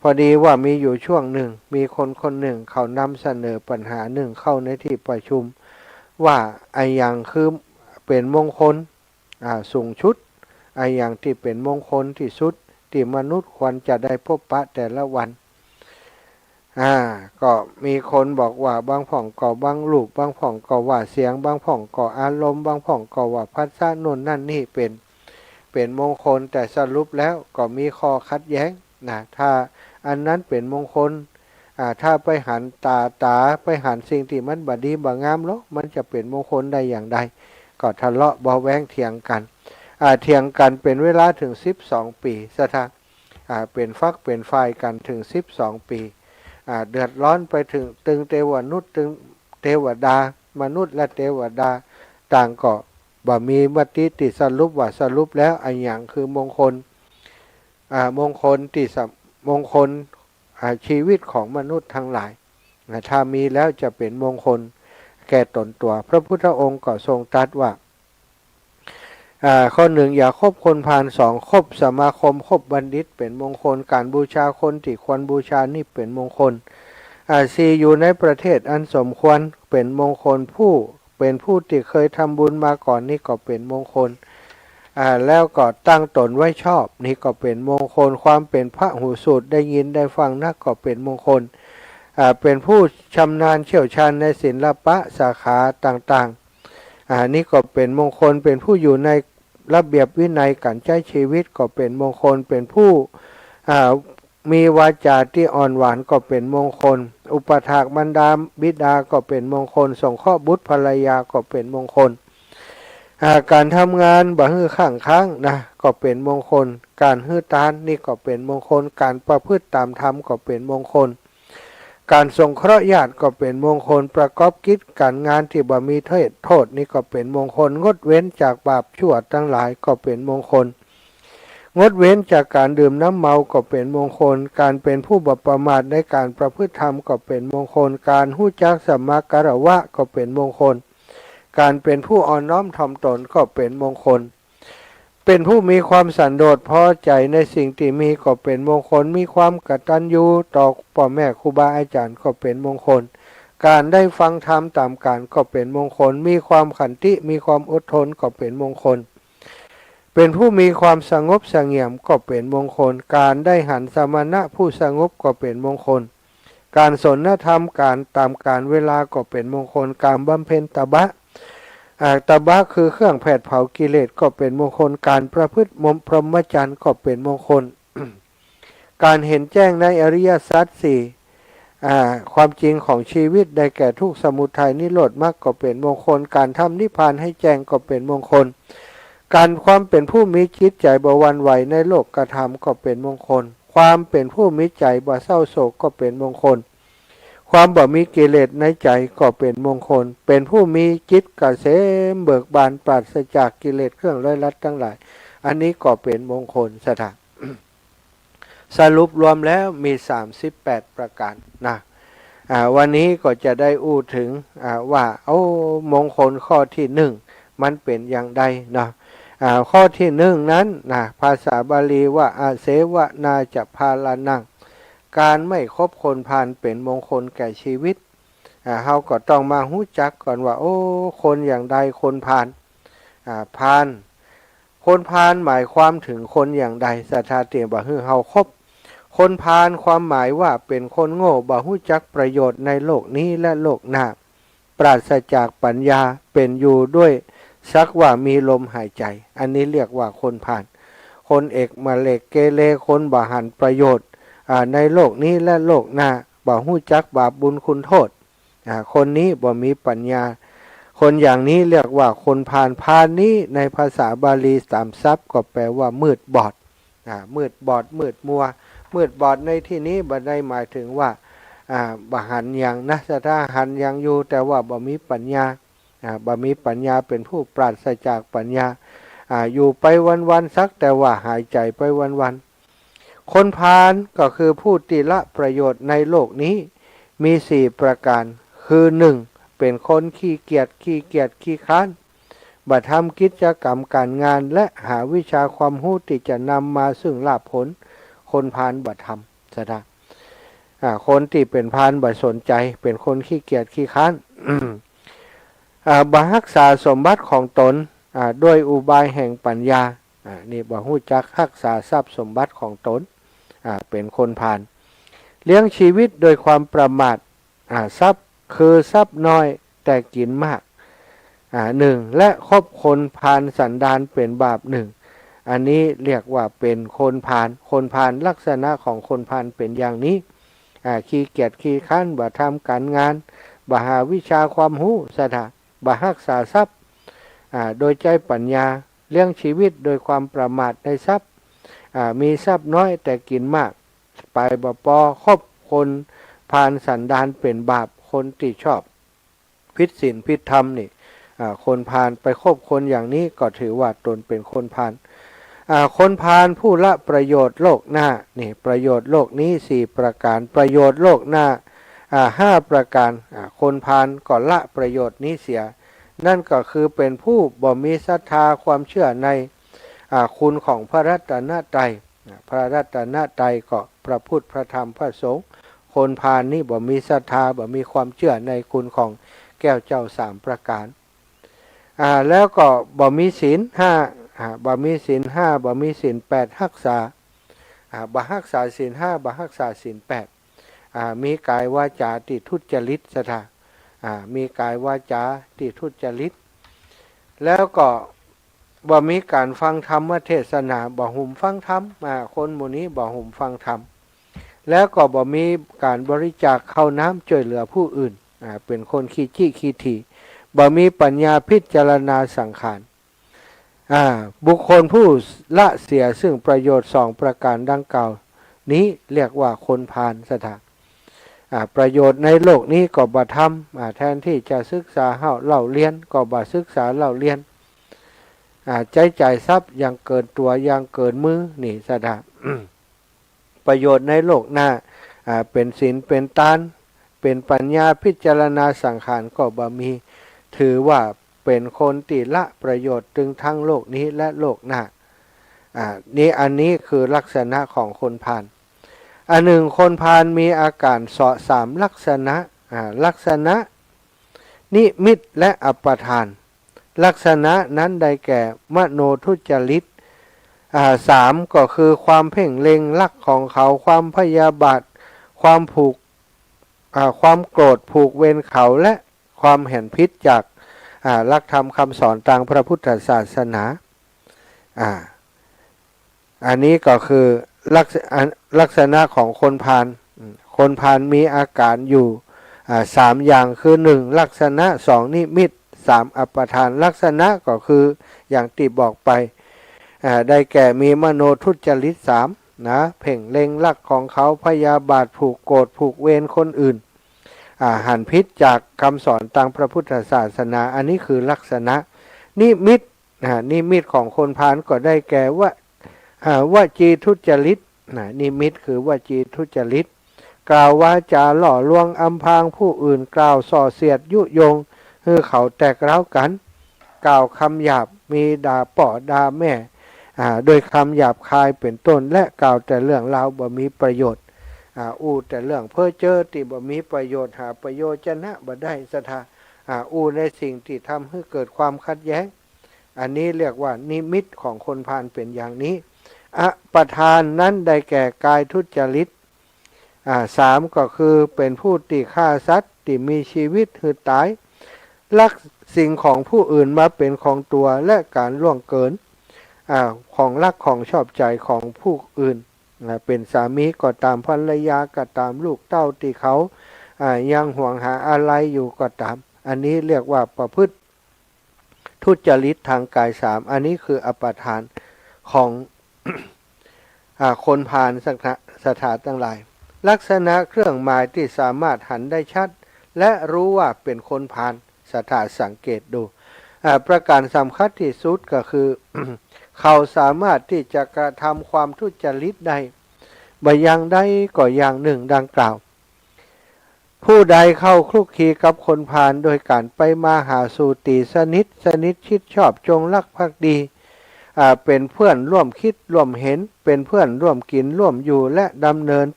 พอดีว่ามีอยู่ช่วงหนึ่ง มีคนคนหนึ่งเขานำเสนอปัญหาหนึ่งเข้าในตี้ประชุม ว่าอะหยังคือเป๋นมงคล อ่า สูงสุด อะหยังตี้เป๋นมงคลตี้สุด ตี้มนุษย์ควรจะได้พบปะแต่ละวัน อ่า ก็มีคนบอกว่า บางพ่องก็บางรูป บางพ่องก็ว่าเสียง บางพ่องก็อารมณ์ บางพ่องก็ว่าผัสสะโน่นนั่นนี่เป๋น เป๋นมงคล แต่สรุปแล้วก็มีข้อขัดแย้งนะ ถ้าอันนั้นเป๋นมงคล อ่า ถ้าไปหันต๋าต๋า ไปหันสิ่งตี้มันบ่ดีบ่งามลอ มันจะเป๋นมงคลได้อย่างใด ก็ทะเลาะเบาะแว้งเถียงกั๋น อ่า เถียงกั๋นเป๋นเวลาเถิงสิบสองปี๋ สะทะ อ่า เป๋นฝักเป๋นฝ่ายกั๋นเถิงสิบสองปี๋ อ่า เดือดร้อนไปเถิงตึงเตวนุษย์ ตึงเตวดา มนุษย์และเตวดา ต่างก็บ่มีมติตี้สรุปว่าสรุปแล้วอะหยังคือมงคล อ่า มงคลตี้สำ มงคล อ่า ชีวิตของมนุษย์ตังหลายนะ ถ้ามีแล้วจะเป๋นมงคลแก่ต๋นตั๋ว พระพุทธองค์ก็ทรงตรัสว่า อ่า ข้อหนึ่ง อย่าคบคนพาล สอง คบสมาคม คบบัณฑิตเป๋นมงคล ก๋านบูชาคนตี้ควรบูชานี่เป๋นมงคล อ่า สี่ อยู่ในประเทศอันสมควรเป๋นมงคล ผู้ เป๋นผู้ตี้เคยทำบุญมาก่อนนี่ก็เป๋นมงคล อ่า แล้วก็ตั้งต๋นไว้ชอบนี่ก็เป๋นมงคล ความเป๋นพหูสูตร ได้ยินได้ฟังนักก็เป๋นมงคล อ่า เป๋นผู้ชำนาญเชี่ยวชาญในศิลปะสาขาต่างๆ อ่า นี่ก็เป๋นมงคล เป๋นผู้อยู่ในระเบียบวินัยก๋านใจ๊ชีวิตก็เป๋นมงคล เป๋นผู้ อ่า มีวาจาตี้อ่อนหวานก็เป๋นมงคล อุปัฏฐากมารดาบิดาก็เป๋นมงคล สงเคราะห์บุตรภรรยาก็เป๋นมงคล อ่า ก๋านทำงานบ่หื้อข้างค้างนะ ก็เป๋นมงคล ก๋านหื้อตานนี่ก็เป๋นมงคล ก๋านประพฤติต๋ามธรรมก็เป๋นมงคล ก๋านสงเคราะห์ญาติก็เป๋นมงคล ประกอบกิจก๋านงานตี้บ่มีโทษ โทษนี่ก็เป๋นมงคล งดเว้นจากบาปชั่วตังหลายก็เป๋นมงคล งดเว้นจากก๋านดื่มน้ำเมาก็เป๋นมงคล ก๋านเป๋นผู้บ่ประมาทในก๋านประพฤติธรรมก็เป๋นมงคล ก๋านฮู้จักสัมมาคารวะก็เป๋นมงคล ก๋านเป๋นผู้อ่อนน้อมถ่อมต๋นก็เป๋นมงคล เป๋นผู้มีความสันโดษพอใจ๋ในสิ่งตี้มีก็เป๋นมงคล มีความกตัญญูต่อป้อแม่ครูบาอาจ๋ารย์ก็เป๋นมงคล ก๋านได้ฟังธรรมต๋ามก๋านก็เป๋นมงคล มีความขันติ มีความอดทนก็เป๋นมงคล เป๋นผู้มีความสงบเสงี่ยมก็เป๋นมงคล ก๋านได้หันสมณะผู้สงบก็เป๋นมงคล ก๋านสนทนาธรรมก๋านต๋ามก๋าลเวลาก็เป๋นมงคล ก๋านบำเพ็ญตบะ อ่า ตบะคือเครื่องแผดเผากิเลสก็เป๋นมงคล ก๋านประพฤติมม พรหมจรรย์ก็เป๋นมงคล ก๋านเห็นแจ้งในอริยสัจสี่ อ่า ความจริงของชีวิตได้แก่ทุกข์ สมุทัย นิโรธ มรรคก็เป๋นมงคล ก๋านทำนิพพานให้แจ้งก็เป๋นมงคล ก๋านความเป๋นผู้มีจิตใจ๋บ่หวั่นไหวในโลกธรรมก็เป๋นมงคล ความเป๋นผู้มีใจ๋บ่เศร้าโศกก็เป๋นมงคล ความบ่มีกิเลสในใจ๋ก็เป๋นมงคล เป๋นผู้มีจิตเกษมเบิกบานปราศจากกิเลสเครื่องร้อยรัดตังหลาย อันนี้ก็เป๋นมงคล สะทะ สรุปรวมแล้วมีสามสิบแปดประก๋านนะ อ่า วันนี้ก็จะได้อู้เถิง อ่า ว่า โอ้ มงคลข้อตี้หนึ่งมันเป๋นอย่างใดเนาะ อ่า ข้อตี้หนึ่งนั้นนะ ภาษาบาลีว่า อเสวนาจะพาลานัง ก๋านไม่คบคนพาลเป๋นมงคลแก่ชีวิต อ่า เฮาก็ต้องมาฮู้จักก่อนว่า โอ้ คนอย่างใดคนพาล อ่า พาล คนพาลหมายความเถิงคนอย่างใด สะทะ ตี้บ่หื้อเฮาคบ คนพาลความหมายว่าเป๋นคนโง่ บ่ฮู้จักประโยชน์ในโลกนี้และโลกหน้า ปราศจากปัญญา เป๋นอยู่ด้วยสักว่ามีลมหายใจ๋ อันนี้เรียกว่าคนพาล คนเอกเขมรเกเร คนบ่หันประโยชน์ อ่า ในโลกนี้และโลกหน้า บ่ฮู้จักบาปบุญคุณโทษ อ่า คนนี้บ่มีปัญญา คนอย่างนี้เรียกว่าคนพาล พาลนี้ในภาษาบาลีสามศัพท์ก็แปลว่ามืดบอด อ่า มืดบอด มืดมัว มืดบอดในตี้นี้บ่ได้หมายเถิงว่า อ่า บ่หันหยังนะ สะทะ หันหยังอยู่ แต่ว่าบ่มีปัญญา อ่า บ่มีปัญญา เป๋นผู้ปราศจากปัญญา อ่า อยู่ไปวันๆ สักแต่ว่าหายใจ๋ไปวันๆ คนพาลก็คือผู้ตี้ละประโยชน์ในโลกนี้ มีสี่ประก๋าน คือ หนึ่ง เป๋นคนขี้เกียจ ขี้เกียจ ขี้คร้าน บ่ทำกิจกรรมก๋านงาน และหาวิชาความฮู้ตี้จะนำมาซึ่งลาภผล คนพาลบ่ทำ ศรัทธา อ่า คนตี้เป๋นพาลบ่สนใจ๋ เป๋นคนขี้เกียจ ขี้คร้าน อ่า บ่ฮักษาสมบัติของต๋น อ่า ด้วยอุบายแห่งปัญญา อ่า นี่บ่ฮู้จักฮักษาทรัพย์สมบัติของต๋น อ่า เป๋นคนพาล เลี้ยงชีวิตโดยความประมาท อ่า ทรัพย์คือทรัพย์น้อยแต่กิ๋นมาก อ่า หนึ่ง และคบคนพาลสันดานเป๋นบาป หนึ่ง อันนี้เรียกว่าเป๋นคนพาล คนพาล ลักษณะของคนพาลเป๋นอย่างนี้ อ่า ขี้เกียจ ขี้คร้าน บ่ทำก๋านงาน บ่หาวิชาความฮู้ ศรัทธา บ่ฮักษาทรัพย์ อ่า โดยใจ๊ปัญญา เลี้ยงชีวิตโดยความประมาทในทรัพย์ อ่า มีทรัพย์น้อยแต่กิ๋นมาก ไปบ่ปอ คบคนพาลสันดานเป๋นบาป คนตี้ชอบผิดศีลผิดธรรมนี่ อ่า คนพาล ไปคบคนอย่างนี้ก็ถือว่าต๋นเป๋นคนพาล อ่า คนพาลผู้ละประโยชน์โลกหน้า นี่ ประโยชน์โลกนี้สี่ประก๋าน ประโยชน์โลกหน้า อ่า ห้าประก๋าน อ่า คนพาลก็ละประโยชน์นี้เสีย นั่นก็คือเป๋นผู้บ่มีศรัทธาความเจื้อใน อ่า คุณของพระรัตนตรัย อ่า พระรัตนตรัยก็พระพุทธ พระธรรม พระสงฆ์ คนพาลนี่บ่มีศรัทธา บ่มีความเจื้อในคุณของแก้วเจ้าสามประก๋าน อ่า แล้วก็บ่มีศีลห้า อ่า บ่มีศีลห้า บ่มีศีลแปดฮักษา อ่า บ่ฮักษาศีลห้า บ่ฮักษาศีลแปด อ่า มีก๋ายวาจาตี้ทุจริต ศรัทธา อ่า มีก๋ายวาจาตี้ทุจริต แล้วก็บ่มีก๋านฟังธรรมเทศนา บ่หุมฟังธรรม อ่า คนหมู่นี้บ่หุมฟังธรรม แล้วก็บ่มีก๋านบริจาคข้าวน้ำจ้วยเหลือผู้อื่น อ่า เป๋นคนขี้จี้ขี้ถี่ บ่มีปัญญาพิจารณาสังขาร อ่า บุคคลผู้ละเสียซึ่งประโยชน์สองประก๋านดังกล่าวนี้เรียกว่าคนพาล ศรัทธา อ่า ประโยชน์ในโลกนี้ก็บ่ทำ อ่า แทนตี้จะศึกษาเฮาเล่าเรียนก็บ่ศึกษาเล่าเรียน อ่า ใจ๊จ่ายทรัพย์อย่างเกินตั๋วอย่างเกินมือ นี่ ศรัทธา ประโยชน์ในโลกหน้า อ่า เป๋นศีล เป๋นตาน เป๋นปัญญาพิจารณาสังขารก็บ่มี ถือว่าเป๋นคนตี้ละประโยชน์ตึงทั้งโลกนี้และโลกหน้า อ่า นี่ อันนี้คือลักษณะของคนพาล อันหนึ่ง คนพาลมีอาก๋านเสาะสามลักษณะ อ่า ลักษณะ นิมิตและอัปปทาน ลักษณะนั้นได้แก่มโนทุจริต อ่า สาม ก็คือความเพ่งเล็งลักของเขา ความพยาบาท ความผูก อ่า ความโกรธผูกเวรเขา และความหันผิดจาก อ่า หลักธรรมคำสอนตางพระพุทธศาสนา อ่า อันนี้ก็คือลักษ- อัน- ลักษณะของคนพาล อืม คนพาลมีอาก๋านอยู่ อ่า สามอย่าง คือ หนึ่ง ลักษณะ สอง นิมิต สาม อัปปทาน ลักษณะก็คืออย่างตี้บอกไป อ่า ได้แก่มีมโนทุจริตสามนะ เพ่งเล็งลักของเขา พยาบาท ผูกโกรธ ผูกเวรคนอื่น อ่า หันผิดจากคำสอนตางพระพุทธศาสนา อันนี้คือลักษณะ นิมิต อ่า นิมิตของคนพาลก็ได้แก่วะ- อ่า วจีทุจริต นะ นิมิตคือวจีทุจริต กล่าววาจาหล่อลวงอำพรางผู้อื่น กล่าวส่อเสียดยุยงหื้อเขาแตกร้าวกั๋น กล่าวกำหยาบ มีด่าป้อด่าแม่ อ่า ด้วยกำหยาบคายเป๋นต้น และกล่าวแต่เรื่องราวบ่มีประโยชน์ อ่า อู้แต่เรื่องเพ้อเจ้อตี้บ่มีประโยชน์ หาประโยชนะบ่ได้ ศรัทธา อ่า อู้ในสิ่งตี้ทำหื้อเกิดความขัดแย้ง อันนี้เรียกว่านิมิตของคนพาลเป๋นอย่างนี้ อัปปทานนั้นได้แก่กายทุจริต อ่า สาม ก็คือเป๋นผู้ตี้ฆ่าสัตว์ตี้มีชีวิตหื้อต๋าย ลักสิ่งของผู้อื่นมาเป๋นของตั๋ว และก๋านล่วงเกิน อ่า ของรักของชอบใจ๋ของผู้อื่น อ่า เป๋นสามีก็ต๋าม ภรรยาก็ต๋าม ลูกเต้าตี้เขา อ่า ยังห่วงหาอาลัยอยู่ก็ต๋าม อันนี้เรียกว่าประพฤติ ทุจริตตางกายสาม อันนี้คืออัปปทานของ อ่า คนพาล ศรัทธา- ศรัทธาตังหลาย ลักษณะเครื่องหมายตี้สามารถหันได้ชัด และฮู้ว่าเป๋นคนพาล ศรัทธาสังเกตดู อ่า ประการสำคัญตี้สุดก็คือ เขาสามารถตี้จะกระทำความทุจริตได้ บ่อย่างใดก็อย่างนึ่งดังกล่าว ผู้ใดเข้าคลุกคลีกับคนพาลโดยก๋านไปมาหาสู่ ตี๋สนิท สนิทชิดชอบ จงรักภักดี อ่า เป๋นเพื่อนร่วมกึ๊ดร่วมเห็น เป๋นเพื่อนร่วมกิ๋นร่วมอยู่ และดำเนิน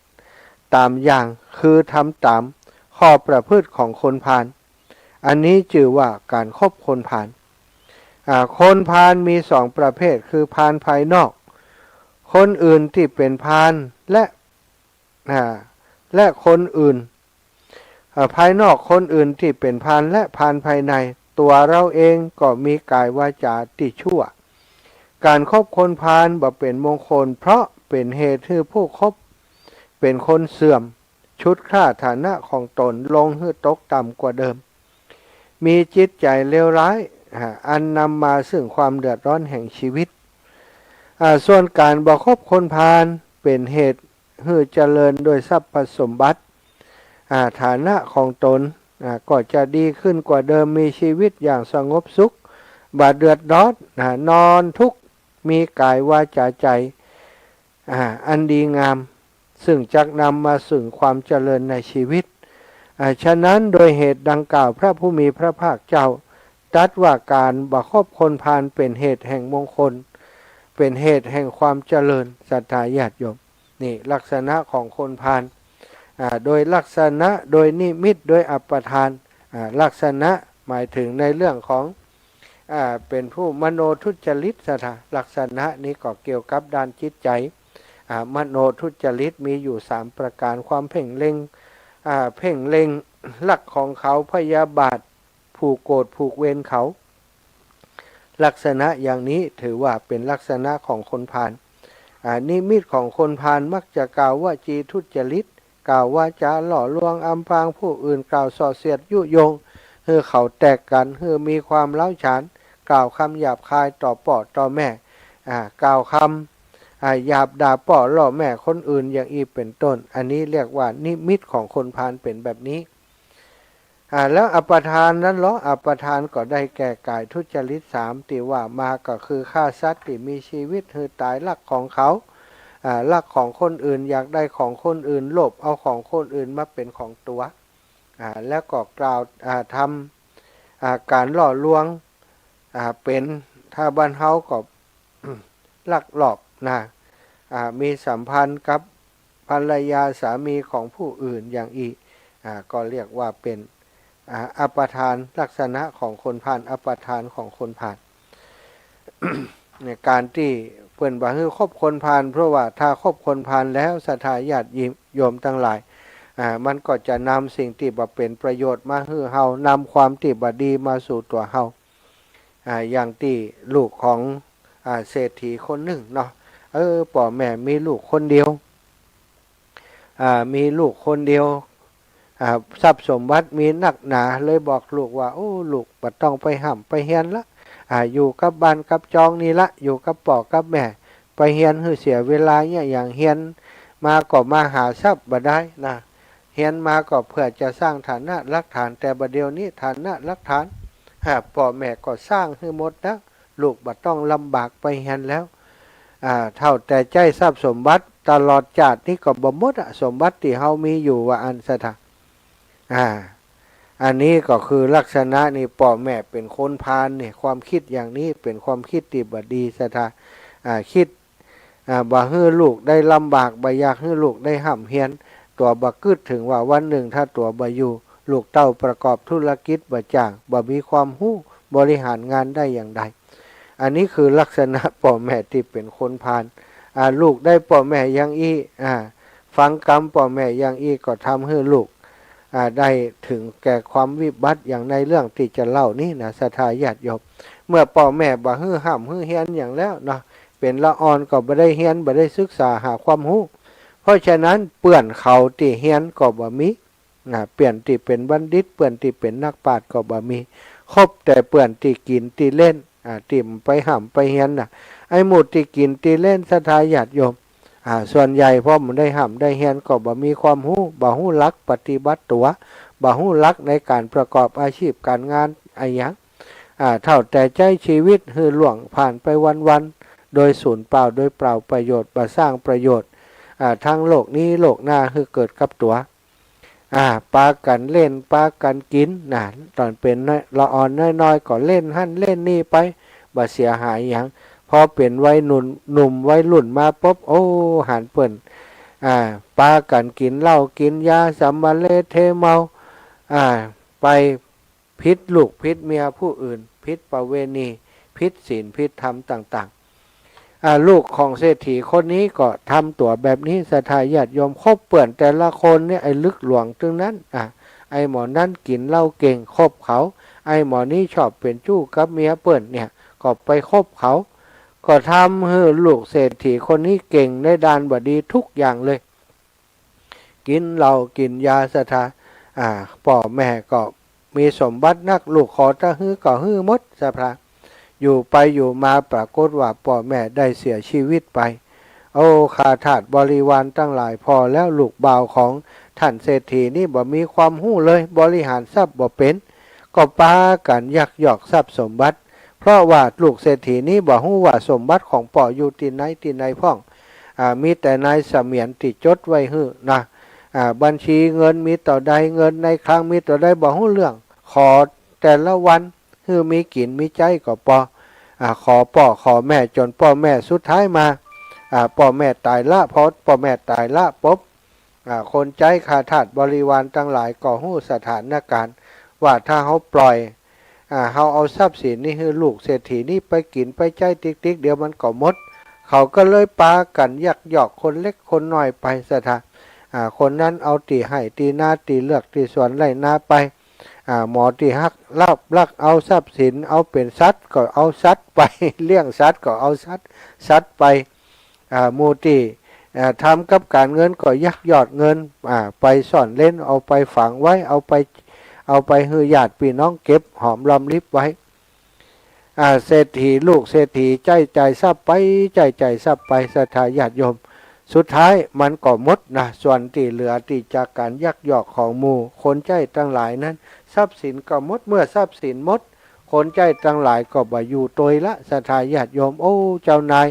ต๋ามอย่าง คือทำต๋ามข้อประพฤติของคนพาล อันนี้จื้อว่าก๋านคบคนพาล อ่า คนพาลมีสองประเภท คือพาลภายนอก คนอื่นตี้เป๋นพาล และ อ่า และคนอื่น อ่า ภายนอกคนอื่นตี้เป๋นพาล และพาลภายใน ตั๋วเฮาเองก็มีก๋ายวาจ๋าตี้ชั่ว ก๋านคบคนพาลบ่เป๋นมงคล เพราะเป๋นเหตุหื้อผู้คบเป๋นคนเสื่อม ชุดคล้าฐานะของต๋นลงหื้อตกต่ำกว่าเดิม มีจิตใจ๋เลวร้าย อ่า อันนำมาซึ่งความเดือดร้อนแห่งชีวิต อ่า ส่วนก๋านบ่คบคนพาลเป๋นเหตุหื้อเจริญด้วยทรัพย์สมบัติ อ่า ฐานะของต๋น อ่า ก็จะดีขึ้นกว่าเดิม มีชีวิตอย่างสงบสุข บ่เดือดร้อน อ่า นอนทุกข์ มีก๋ายวาจ๋าใจ๋ อ่า อันดีงาม ซึ่งจักนำมาซึ่งความเจริญในชีวิต อ่า ฉะนั้นโดยเหตุดังกล่าว พระผู้มีพระภาคเจ้าตรัสว่าก๋านบ่คบคนพาลเป๋นเหตุแห่งมงคล เป๋นเหตุแห่งความเจริญ ศรัทธาญาติโยม นี่ลักษณะของคนพาล อ่า โดยลักษณะ โดยนิมิต โดยอัปปทาน อ่า ลักษณะหมายถึงในเรื่องของ อ่า เป๋นผู้มโนทุจริต ศรัทธา ลักษณะนี้ก็เกี่ยวกับด้านจิตใจ๋ อ่า มโนทุจริตมีอยู่สามประก๋าน ความเพ่งเล็ง อ่า เพ่งเล็งรักของเขา พยาบาท ผูกโกรธผูกเวรเขา ลักษณะอย่างนี้ถือว่าเป๋นลักษณะของคนพาล อ่า นิมิตของคนพาลมักจะกล่าววจีทุจริต กล่าววาจ๋าหล่อลวงอำพรางผู้อื่น กล่าวส่อเสียดยุยงหื้อเขาแตกกั๋น หื้อมีความร้าวฉาน กล่าวกำหยาบคายต่อป้อต่อแม่ อ่า กล่าวกำ อ่า หยาบด่าป้อล่อแม่คนอื่นอย่างอี้เป๋นต้น อันนี้เรียกว่านิมิตของคนพาลเป๋นแบบนี้ อ่า แล้วอัปปทานนั้นลอ อัปปทานก็ได้แก่ก๋ายทุจริตสามตี้ว่ามา ก็คือฆ่าสัตว์ตี้มีชีวิตหื้อต๋าย ลักของเขา อ่า ลักของคนอื่น อยากได้ของคนอื่น โลภเอาของคนอื่นมาเป๋นของตั๋ว อ่า แล้วก็กล่าว อ่า ทำ อ่า ก๋านหล่อลวง อ่า เป๋น ถ้าบ้านเฮาก็ ลักลอบนะ อ่า มีสัมพันธ์กับภรรยาสามีของผู้อื่นอย่างอี้ อ่า ก็เรียกว่าเป๋น อ่า อัปปทาน ลักษณะของคนพาล อัปปทานของคนพาล ในก๋านตี้เปิ้นบ่หื้อคบคนพาล เพราะว่าถ้าคบคนพาลแล้ว ศรัทธาญาติโยมตังหลาย อ่า มันก็จะนำสิ่งตี้บ่เป๋นประโยชน์มาหื้อเฮา นำความตี้บ่ดีมาสู่ตั๋วเฮา อ่า อย่างตี้ลูกของ อ่า เศรษฐีคนนึ่งเนาะ เออ ป้อแม่มีลูกคนเดียว อ่า มีลูกคนเดียว อ่า ทรัพย์สมบัติมีนักหนา เลยบอกลูกว่า โอ้ ลูกบ่ต้องไปฮ่ำไปเฮียนละ อ่า อยู่กับบ้านกับจองนี่ละ อยู่กับป้อกับแม่ ไปเฮียนหื้อเสียเวลาเยียะหยัง เฮียนมาก็มาหาทรัพย์บ่ได้นะ เฮียนมาก็เพื่อจะสร้างฐานะหลักฐาน แต่บ่าเดี่ยวนี้ฐานะหลักฐาน หากป้อแม่ก็สร้างหื้อหมดแล้ว ลูกบ่ต้องลำบากไปเฮียนแล้ว อ่า เท่าแต่ใจ๊ทรัพย์สมบัติตลอดจาตินี้ก็บ่หมดอะ สมบัติตี้เฮามีอยู่ ว่าอั้นซะเถาะ อ่า อันนี้ก็คือลักษณะนี่ ป้อแม่เป๋นคนพาลนี่ ความกึ๊ดอย่างนี้เป๋นความกึ๊ดตี้บ่ดี ศรัทธา อ่า กึ๊ด อ่า บ่หื้อลูกได้ลำบาก บ่อยากหื้อลูกได้ฮ่ำเฮียน ตั๋วบ่กึ๊ดเถิงว่าวันนึ่งถ้าตั๋วบ่อยู่ ลูกเต้าประกอบธุรกิจบ่จ้าง บ่มีความฮู้บริหารงานได้อย่างใด อันนี้คือลักษณะป้อแม่ตี้เป๋นคนพาล อ่า ลูกได้ป้อแม่อย่างอี้ อ่า ฟังกำป้อแม่อย่างอี้ก็ทำหื้อลูก อ่า ได้เถิงแก่ความวิบัติอย่างในเรื่องตี้จะเล่านี้นะ ศรัทธาญาติโยม เมื่อป้อแม่บ่หื้อฮ่ำหื้อเฮียนหยังแล้วเนาะ เป๋นละอ่อนก็บ่ได้เฮียน บ่ได้ศึกษาหาความฮู้ เพราะฉะนั้นเปื้อนเขาตี้เฮียนก็บ่มี นะ เปื้อนตี้เป๋นบัณฑิต เปื้อนตี้เป๋นนักปราชญ์ก็บ่มี คบแต่เปื้อนตี้กิ๋นตี้เล่น อ่า ตี้ไปฮ่ำไปเฮียนน่ะ ไอ้หมู่ตี้กิ๋นตี้เล่น ศรัทธาญาติโยม อ่า ส่วนใหญ่พอบ่ได้ฮ่ำได้เฮียนก็บ่มีความฮู้ บ่ฮู้หลักปฏิบัติตั๋ว บ่ฮู้หลักในก๋านประกอบอาชีพก๋านงานอะหยัง อ่า เท่าแต่ใจ๊จีวิตหื้อล่วงผ่านไปวันๆ โดยสูญเปล่า โดยเปล่าประโยชน์ บ่สร้างประโยชน์ อ่า ตังโลกนี้โลกหน้าหื้อเกิดกับตั๋ว อ่า ปากั๋นเล่น ปากั๋นกิ๋นนะ ต๋อนเป๋นน้อย ละอ่อนน้อยๆ ก็เล่นหั้นเล่นนี่ไป บ่เสียหายหยัง พอเป๋นวัยหนุ่ม หนุ่มวัยรุ่นมาปุ๊บ โอ้ หันเปิ้น อ่า ปากั๋นกิ๋นเหล้ากิ๋นยา สำมะเลเทเมา อ่า ไปผิดลูกผิดเมียผู้อื่น ผิดประเวณี ผิดศีลผิดธรรมต่างๆ อ่า ลูกของเศรษฐีคนนี้ก็ทำตั๋วแบบนี้ ศรัทธาญาติโยม คบเปื้อนแต่ละคนเนี่ย ไอ้ลึกหลวงตึงนั้น อ่า ไอ้หมอนั้นกิ๋นเหล้าเก่ง คบเขา ไอ้หมอนี้ชอบเป๋นจู้กับเมียเปิ้นเนี่ย ก็ไปคบเขา ก็ทำหื้อลูกเศรษฐีคนนี้เก่งในด้านบ่ดีทุกอย่างเลย กิ๋นเหล้ากิ๋นยา ศรัทธา อ่า ป้อแม่ก็มีสมบัตินัก ลูกขอตะหื้อก็หื้อหมด ศรัทธา อยู่ไปอยู่มาปรากฏว่าป้อแม่ได้เสียจีวิตไป โอ้ ข้าทาสบริวารตังหลาย ผ่อแล้วลูกบ่าวของต้านเศรษฐีนี้บ่มีความฮู้เลย บริหารทรัพย์บ่เป๋น ก็ปากั๋นยักยอกทรัพย์สมบัติ เพราะว่าลูกเศรษฐีนี้บ่ฮู้ว่าสมบัติของป้ออยู่ตี้ไหนตี้ไหนพ่อง อ่า มีแต่นายเสมียนตี้จดไว้หื้อนะ อ่า บัญชีเงินมีเต้าใด เงินในคลังมีเต้าใด บ่ฮู้เรื่อง ขอแต่ละวันหื้อมีกิ๋นมีใจ๊ก็ปอ อ่า ขอป้อขอแม่จ๋นป้อแม่สุดท้ายมา อ่า ป้อแม่ต๋ายละ พอป้อแม่ต๋ายละปุ๊บ อ่า คนใจ๊ข้าทาสบริวารตังหลายก็ฮู้สถานก๋ารณ์ ว่าถ้าเฮาปล่อย อ่า เฮาเอาทรัพย์สินนี้หื้อลูกเศรษฐีนี้ไปกิ๋นไปใจ๊ติ๊กๆ เดี๋ยวมันก็หมด เขาก็เลยปากั๋นยักยอกคนเล็กคนน้อยไป ศรัทธา อ่า คนนั้นเอาตี้ไฮ่ตี้นาตี้เฮือนตี้สวนไฮ่นาไป อ่า หมอตี้ฮักลอบลักเอาทรัพย์สิน เอาเป๋นสัตว์ก็เอาสัตว์ไป เลี้ยงสัตว์ก็เอาสัตว์ สัตว์ไป อ่า หมู่ตี้ อ่า ทำกับก๋านเงินก็ยักยอกเงิน อ่า ไปซ่อนเร้น เอาไปฝังไว้ เอาไป เอาไปหื้อญาติปี้น้องเก็บหอมรอมริบไว้ อ่า เศรษฐี ลูกเศรษฐีใจ๊จ่ายทรัพย์ไป ใจ๊จ่ายทรัพย์ไป ศรัทธาญาติโยม สุดท้ายมันก็หมดนะ ส่วนตี้เหลือตี้จากก๋านยักยอกของหมู่คนใจ๊ตังหลายนั้น ทรัพย์สินก็หมด เมื่อทรัพย์สินหมด คนใจ๊ตังหลายก็บ่อยู่ตวยละ ศรัทธาญาติโยม โอ้ เจ้านาย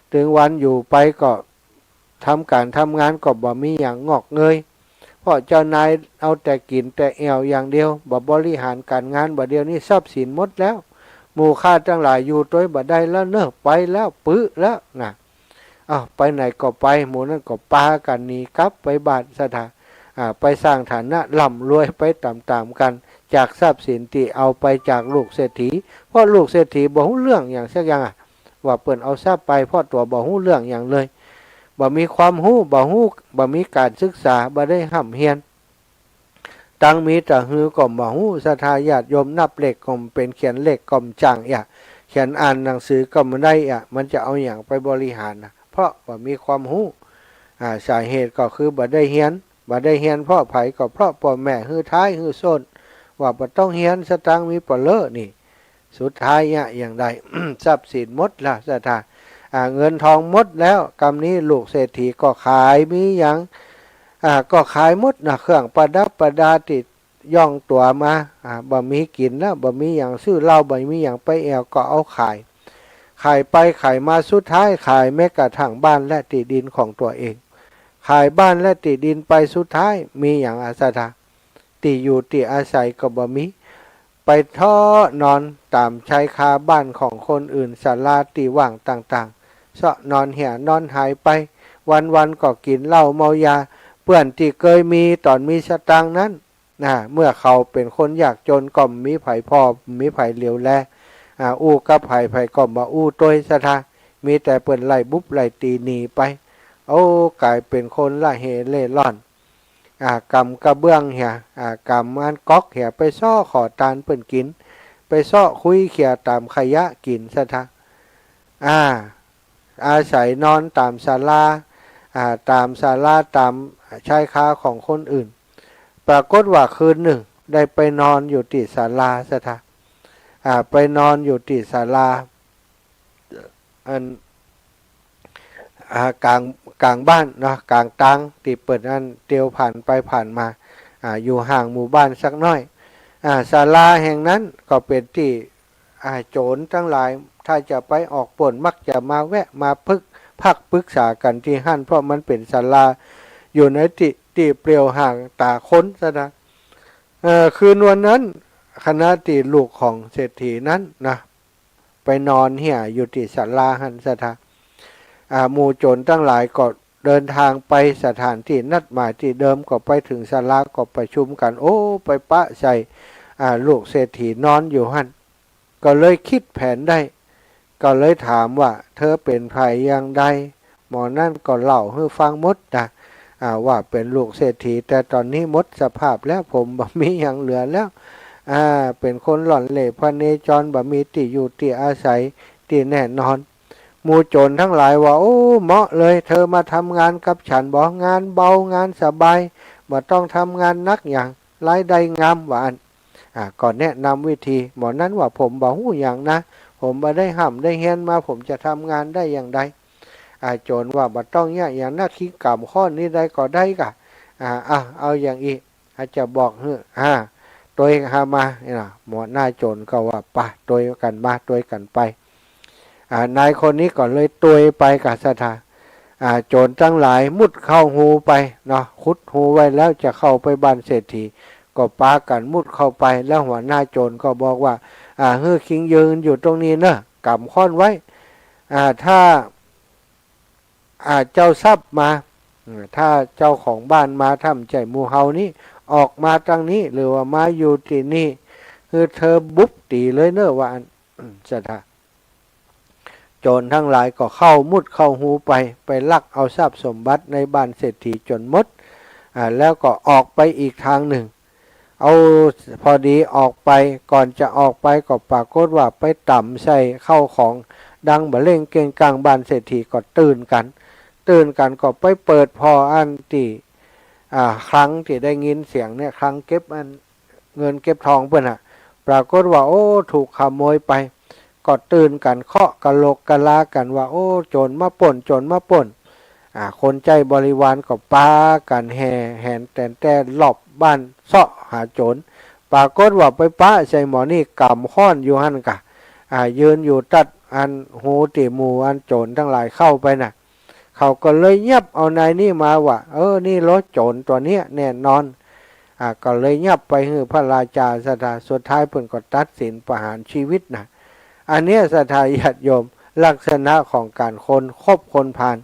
เถิงวันอยู่ไปก็ ทำก๋านทำงานก็บ่มีหยังงอกเงย เพราะเจ้านายเอาแต่กิ๋นแต่แอ่วอย่างเดียว บ่บริหารก๋านงาน บ่าเดี่ยวนี้ทรัพย์สินหมดแล้ว หมู่ข้าตังหลายอยู่ตวยบ่ได้แล้วเน่อ ไปแล้ว ปึ๊ะแล้วนะ อ้าว ไปไหนก็ไป หมู่นั้นก็ปากั๋นหนีกลับไปบ้าน ศรัทธา อ่า ไปสร้างฐานะร่ำรวยไปต๋ามๆ กั๋น จากทรัพย์สินตี้เอาไปจากลูกเศรษฐี เพราะลูกเศรษฐีบ่ฮู้เรื่องหยังสักอย่างอะ ว่าเปิ้นเอาทรัพย์ไป เพราะตั๋วบ่ฮู้เรื่องหยังเลย บ่มีความฮู้ บ่ฮู้ บ่มีก๋านศึกษา บ่ได้ฮ่ำเฮียน ตังมีตะหือก็บ่ฮู้ ศรัทธาญาติโยม นับเลขก็บ่เป๋น เขียนเลขก็บ่จ่างเอี้ย เขียนอ่านหนังสือก็บ่ได้เอี้ย มันจะเอาหยังไปบริหารนะ เพราะบ่มีความฮู้ อ่า สาเหตุก็คือบ่ได้เฮียน บ่ได้เฮียนเพราะใผ ก็เพราะป้อแม่หื้อท้ายหื้อส้น ว่าบ่ต้องเฮียน สตางค์มีเป๋อเล่อนี่ สุดท้ายเนี่ยอย่างใด ทรัพย์สินหมดละ ศรัทธา อ่า เงินทองหมดแล้ว กำนี้ลูกเศรษฐีก็ขาย มีหยัง อ่า ก็ขายหมดนะ เครื่องประดับประดาติดย่องตั๋วมา อ่า บ่มีกิ๋นแล้ว บ่มีหยังซื้อเหล้า บ่มีหยังไปแอ่ว ก็เอาขาย ขายไปขายมา สุดท้ายขายแม้กระทั่งบ้านและตี้ดินของตั๋วเอง ขายบ้านและตี้ดินไป สุดท้ายมีหยังอะ ศรัทธา ตี้อยู่ตี้อาศัยก็บ่มี ไปเซาะนอนต๋ามชายคาบ้านของคนอื่น ศาลาตี้ว่างต่างๆ เซาะนอนเหียนอนหายไป วันๆ ก็กิ๋นเหล้าเมายา เปื้อนตี้เกยมีต๋อนมีสตางค์นั้น นะ เมื่อเขาเป๋นคนยากจนก็บ่มีใผผ่อ บ่มีใผเหลียวแล อ่า อู้กับใผ ใผก็บ่อู้ตวย ศรัทธา มีแต่เปิ้นไล่บุบไล่ตี๋หนีไป โอ้ ก๋ายเป๋นคนละเหเล่ร่อน อ่า ก๋ำกระเบื้องเหีย อ่า ก๋ำอันก๊อกเหีย ไปเซาะขอตานเปิ้นกิ๋น ไปเซาะคุ้ยเขี่ยต๋ามขยะกิ๋น ศรัทธา อ่า อาศัยนอนต๋ามศาลา อ่า ต๋ามศาลา ต๋ามชายคาของคนอื่น ปรากฏว่าคืนนึ่งได้ไปนอนอยู่ตี้ศาลา ศรัทธา อ่า ไปนอนอยู่ตี้ศาลา อัน อ่า ก๋าง ก๋างบ้านเนาะ ก๋างตาง ตี้เปิ้นอันเตียวผ่านไปผ่านมา อ่า อยู่ห่างหมู่บ้านสักหน้อย อ่า ศาลาแห่งนั้นก็เป๋นตี้ อ่า โจ๋รตังหลาย ถ้าจะไปออกปล้น มักจะมาแวะมาปึก พักปึกษากั๋นตี้หั้น เพราะมันเป๋นศาลาอยู่ในตี้ ตี้เปลี่ยวห่างต๋าคนซะนะ เอ่อ คืนวันนั้น ขณะตี้ลูกของเศรษฐีนั้นนะ ไปนอนเหี่ยอยู่ตี้ศาลาหั้นศรัทธา อ่า หมู่โจ๋รตังหลายก็เดินตางไปสถานตี้นัดหมายตี้เดิม ก็ไปเถิงศาลาก็ประชุมกั๋น โอ้ ไปปะใส่ อ่า ลูกเศรษฐีนอนอยู่หั้น ก็เลยกึ๊ดแผนได้ ก็เลยถามว่า เธอเป๋นใผอย่างใด หมอนั้นก็เล่าหื้อฟังหมดนะ อ่า ว่าเป๋นลูกเศรษฐี แต่ต๋อนนี้หมดสภาพแล้ว ผมบ่มีหยังเหลือแล้ว อ่า เป๋นคนร่อนเร่พเนจร บ่มีตี้อยู่ตี้อาศัยตี้แน่นอน หมู่โจ๋รตังหลายว่า โอ้ เหมาะเลย เธอมาทำงานกับฉันบ่ งานเบา งานสบาย บ่ต้องทำงานหนักหยัง รายได้งาม ว่าอั้น อ่า ก็แนะนำวิธี หมอนั้นว่า ผมบ่ฮู้หยังนะ ผมบ่ได้ฮ่ำได้เฮียนมา ผมจะทำงานได้อย่างใด อ่า โจ๋รว่า บ่ต้องยากหยังนะ คิงก๋ำค้อนนี้ได้ก็ได้ก่ะ อ่า อ่ะ เอาอย่างอี้ อาจจะบอกหื้อ อ่า ตวยหามา นี่นะ หัวหน้าโจ๋รก็ว่า ไป ตวยกั๋นมา ตวยกั๋นไป อ่า นายคนนี้ก็เลยตวยไปก่ะศรัทธา อ่า โจ๋รตังหลายมุดเข้าฮูไปเนาะ ขุดฮูไว้แล้วจะเข้าไปบ้านเศรษฐี ก็ปากั๋นมุดเข้าไป แล้วหัวหน้าโจ๋รก็บอกว่า อ่า หื้อคิงยืนอยู่ตรงนี้เน่อ ก๋ำค้อนไว้ อ่า ถ้า อ่า เจ้าทรัพย์มา อืม ถ้าเจ้าของบ้านมา ถ้าบ่ใจ้หมู่เฮานี้ ออกมาตางนี้ หรือว่ามาอยู่ตี้นี่ หื้อเธอบุบตี๋เลยเน่อ ว่าอั้น อืม ศรัทธา โจ๋รตังหลายก็เข้ามุดเข้าฮูไป ไปลักเอาทรัพย์สมบัติในบ้านเศรษฐีจ๋นหมด อ่า แล้วก็ออกไปอีกตางนึ่ง เอา พอดีออกไป ก่อนจะออกไปก็ปรากฏว่าไปต๋ำใส่ข้าวของดังบ่าเล่งเก้งก้าง บ้านเศรษฐีก็ตื่นกั๋น ตื่นกั๋นก็ไปเปิดผ่ออันตี้ อ่า คลังตี้ได้ยินเสียงเนี่ย คลังเก็บอันเงินเก็บทองเปิ้นน่ะ ปรากฏว่า โอ้ ถูกขโมยไป ก็ตื่นกั๋นเคาะกะโหลกกะลากั๋นว่า โอ้ โจ๋รมาปล้น โจ๋รมาปล้น อ่า คนใจ๊บริวารก็ปากั๋นแห่แหนแต๋นแต๊รอบบ้านเซาะหาโจ๋ร ปรากฏว่าไปปะใส่หมอนี่ก๋ำค้อนอยู่หั้นก่ะ อ่า ยืนอยู่ตัดอันฮูตี้หมู่อันโจ๋รตังหลายเข้าไปน่ะ เขาก็เลยยับเอานายนี่มาว่า เออ นี่ลอโจ๋รตั๋วเนี้ยแน่นอน อ่า ก็เลยยับไปหื้อพระราชาศรัทธา สุดท้ายเปิ้นก็ตัดสินประหารชีวิตน่ะ อันเนี้ยศรัทธาญาติโยม ลักษณะของก๋านคนคบคนพาล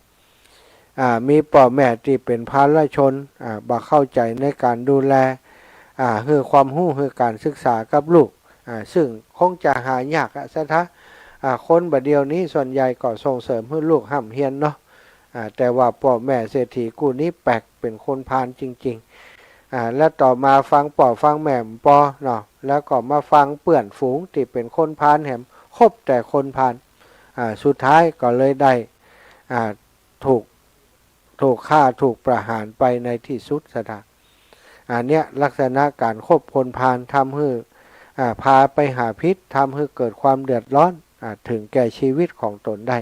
อ่า มีป้อแม่ตี้เป๋นพาลชน อ่า บ่เข้าใจ๋ในก๋านดูแล อ่า หื้อความฮู้ หื้อก๋านศึกษากับลูก อ่า ซึ่งคงจะหายากอะศรัทธา อ่า คนบ่าเดี่ยวนี้ส่วนใหญ่ก็ส่งเสริมหื้อลูกฮ่ำเฮียนเนาะ อ่า แต่ว่าป้อแม่เศรษฐีกู้นี้แปลก เป๋นคนพาลจริงๆ อ่า แล้วต่อมาฟังป้อฟังแม่บ่ปอเนาะ แล้วก็มาฟังเปื้อนฝูงตี้เป๋นคนพาลแหม คบแต่คนพาล อ่า สุดท้ายก็เลยได้ อ่า ถูก ถูกฆ่า ถูกประหารไปในตี้สุดศรัทธา อันเนี้ยลักษณะก๋านคบคนพาลทำหื้อ อ่า พาไปหาผิด ทำหื้อเกิดความเดือดร้อน อ่า เถิงแก่ชีวิตของตนได้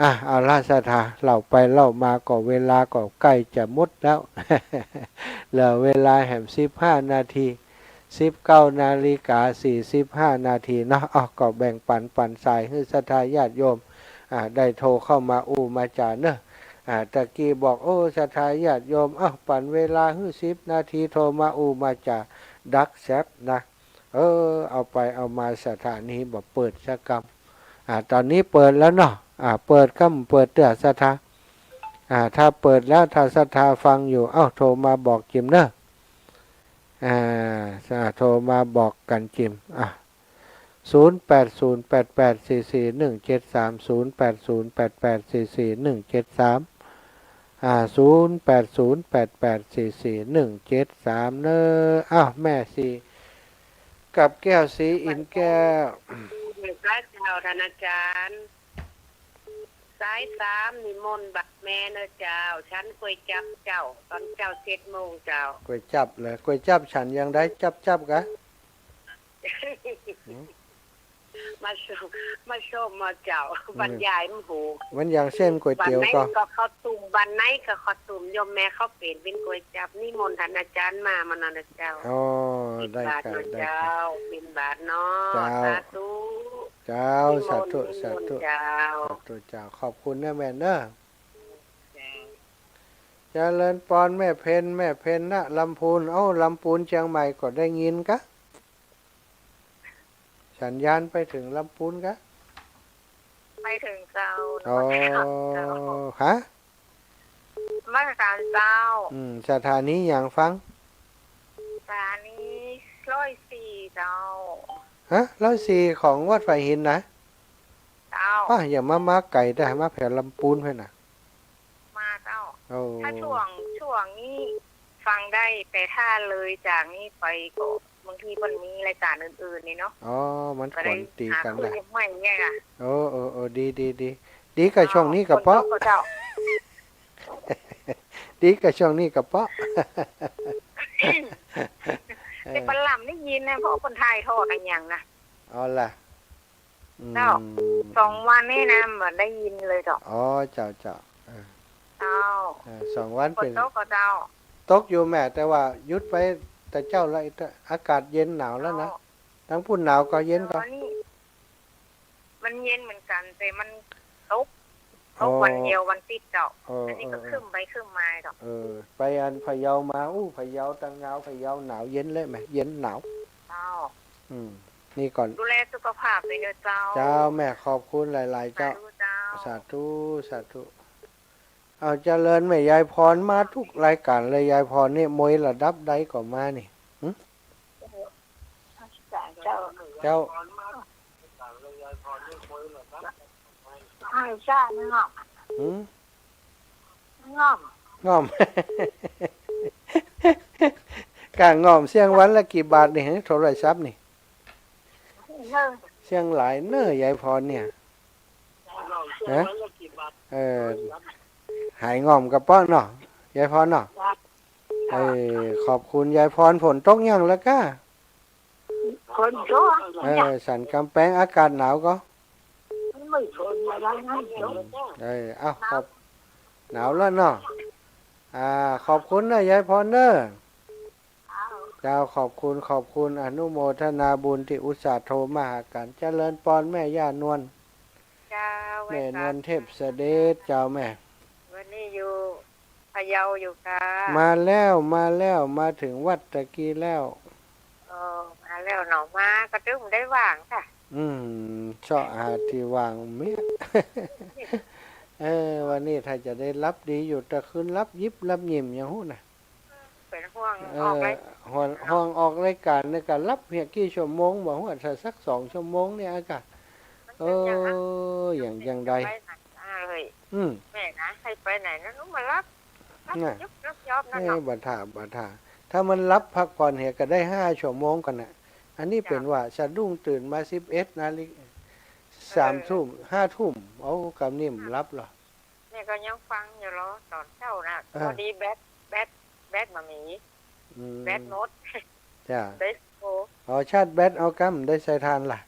อ่ะ เอาละศรัทธา เล่าไปเล่ามาก็เวลาก็ใก้จะหมดแล้ว เหลือเวลาแหมสิบห้านาที สิบเก้านาฬิกาสี่สิบห้านาทีเนาะ อ้าว ก็แบ่งปั๋นปั๋นสายหื้อศรัทธาญาติโยม อ่า ได้โทรเข้ามาอู้มาจ๋าเนาะ อ่า ตะกี้บอก โอ้ ศรัทธาญาติโยม อ้าว ปั๋นเวลาหื้อสิบนาที โทรมาอู้มาจ๋า ดักแซบนะ เออ เอาไปเอามาศรัทธานี่บ่เปิดสักกำ อ่า ต๋อนนี้เปิดแล้วเนาะ อ่า เปิดกำ เปิดเตื้อศรัทธา อ่า ถ้าเปิดแล้ว ถ้าศรัทธาฟังอยู่ เอ้า โทรมาบอกจิมเนาะ อ่า อ่า โทรมาบอกกั๋นจิม อ่ะ ศูนย์แปดศูนย์แปดแปดสี่สี่หนึ่งเจ็ดสาม ศูนย์แปดศูนย์แปดแปดสี่สี่หนึ่งเจ็ดสาม อ่า ศูนย์แปดศูนย์แปดแปดสี่สี่หนึ่งเจ็ดสาม เนาะ อ้าว แม่ศรี กับแก้ว ศรีอินทร์แก้ว สายเจ้า ท่านอาจารย์ สายสามนิมนต์บัดแม่เนาะเจ้า ฉันก๋วยจั๊บเจ้า ต๋อนเจ๊าเจ็ดโมงเจ้า ก๋วยจั๊บเหรอ ก๋วยจั๊บฉันอย่างใด จั๊บจั๊บกะ หืม เ มาชม มาชมมาเจ้า อืม บรรยายมันหู มันอย่างเส้นก๋วยเตี๋ยวก็ บ่าไหนก็ข้าวตุ้ม บ่าไหนก็ข้าวตุ้ม โยมแม่เขาเป๋น เป๋นก๋วยจั๊บ นิมนต์ท่านอาจ๋ารย์มา มาเนาะเจ้า อ๋อ บิณฑบาตเนาะ ได้ค่ะ ได้ค่ะ เจ้า บิณฑบาตเนาะ เจ้า สาธุ เจ้า นิมนต์ สาธุ นิมนต์ สาธุ เจ้า สาธุเจ้า ขอบคุณนะแม่เนอะ เจ้า เจริญปอนแม่เพ็ญ แม่เพ็ญนะลำพูน เอ้า ลำปูนเจียงใหม่ก็ได้ยินกะ สัญญาณไปเถิงลำปูนกะ ไปเถิงเจ้า อ๋อ นมัสการเจ้า ฮะ นมัสการเจ้า อืม สถานีหยังฟัง สถานีร้อยสี่เจ้า ฮะ ร้อยสี่ของวัดฝายหินนะ เจ้า อ้าว อย่ามา มาไก๋ได้ มาแผวลำปูนไปนะ มาเจ้า โอ้ ถ้าช่วง ช่วงนี้ฟังได้ แต่ถ้าเลยจากนี้ไปก็บางทีมันมีรายการอื่นๆ นี่เนาะ อ๋อ มันก็ได้ ขวนตี๋กั๋น หา นะ คลื่นใหม่เนี่ยค่ะ โอ้ โอ้ โอ้ ดี ดี ดี ดีกว่าช่วงนี้กะเปาะ เจ้า ดีกว่าช่วงนี้กะเปาะ แต่ปะหล่ำได้ยินนะ เพราะคนถ่ายทอดอะหยังนะ เอาล่ะ อืม เจ้า สองวันนี้นะ บ่ได้ยินเลยเจ้า อ๋อ เจ้า เจ้า เออ เจ้า เออ สองวัน ฝน เป๋น ตกก่อเจ้า ตกอยู่แม่ แต่ว่าหยุดไปแต่เจ๊าละ อากาศเย็นหนาวแล้วนะ เจ้า ตังปู้นหนาวก่อเย็นก่อ เออ นี่ มันเย็นเหมือนกั๋น แต่มันตก ตก อ๋อ วันเดียววันติดเจ้า อ๋อ อันนี้ก็ เออ เออ ครึ้มไปครึ้มมาเจ้า เออ ไปอันพะเยามา อู้ พะเยาตังหนาว พะเยาหนาว เย็นเลยแม่ เย็นหนาว เจ้า อืม นี่ก่อน ดูแลสุขภาพด้วยเนอะเจ้า เจ้าแม่ ขอบคุณหลายๆ เจ้า สาธุเจ้า สาธุ สาธุ เอาเจริญแม่ ยายพรมาทุกรายการเลย ยายพรนี่มวยระดับใดก็มานี่ หึ เจ้า เจ้า ให้ชาติงอม หึ งอม งอม ก้างอม เสี้ยงวันละกี่บาทนี่ โทรศัพท์นี่ เนอะ เสี้ยงหลายเน่อยายพรเนี่ย ฮะ เออ หายงอมกะเปาะเนาะ ยายพรเนาะ เออ ขอบคุณยายพร ฝนตกยังละก้า ฝนตก เออ สันกำแปงอากาศหนาวก่อ มันไม่ฝนอะไรนะ อืม เออ เอ้า ขอบ หนาวแล้วเนาะ อ่า ขอบคุณนะยายพรเนอะ เจ้า ขอบคุณ ขอบคุณ อนุโมทนาบุญตี้อุตส่าห์โทรมาหากั๋น เจริญปอนแม่ย่านวล เจ้า แม่นวลเทพเสด็จ เจ้าแม่ วันนี้อยู่พะเยาอยู่ค่ะ มาแล้ว มาแล้ว มาเถิงวัดตะกี้แล้ว เออ มาแล้วเนาะ มาก็ตึงได้ว่างค่ะ อืม เซาะหาตี้ว่างเมี้ย เออ วันนี้ถ้าจะได้หลับดีอยู่ ตะคืนหลับยิบหลับหยิ่มยังฮู้นะ เป๋นห่วง เออ ออกราย ห่วง ห่วงออกรายการนี่กะหลับเหียกี่ชั่วโมงบ่ฮู้ ถ้าสักสองชั่วโมงเนี่ยอะกะ มันเป๋นอย่างนั้น เออ อย่าง อย่างใด ไปไหนมาเลย อืม แม่นะ ให้ไปไหนนะ ลูกมาหลับ หลับ น่ะ ยุบหลับยอบนั่น เอ้ย เนาะ บ่าถ่า บ่าถ่า ถ้ามันหลับพักผ่อนเหียก็ได้ห้าชั่วโมงก่อนน่ะ อันนี้ เจ้า เป๋นว่าสะดุ้งตื่นมาสิบเอ็ดนาฬิกา เออ สามทุ่ม ห้าทุ่ม เอากำนิ่มหลับเหรอ แม่ก็ยังฟังอยู่เหรอ ต๋อนเจ๊าน่ะ เออ พอดีแบต แบต แบตบ่มี อืม แบตหมด จ้ะ แบตโทร อ๋อ ชาร์จแบตเอากำ ได้ใส่ถ่านล่ะ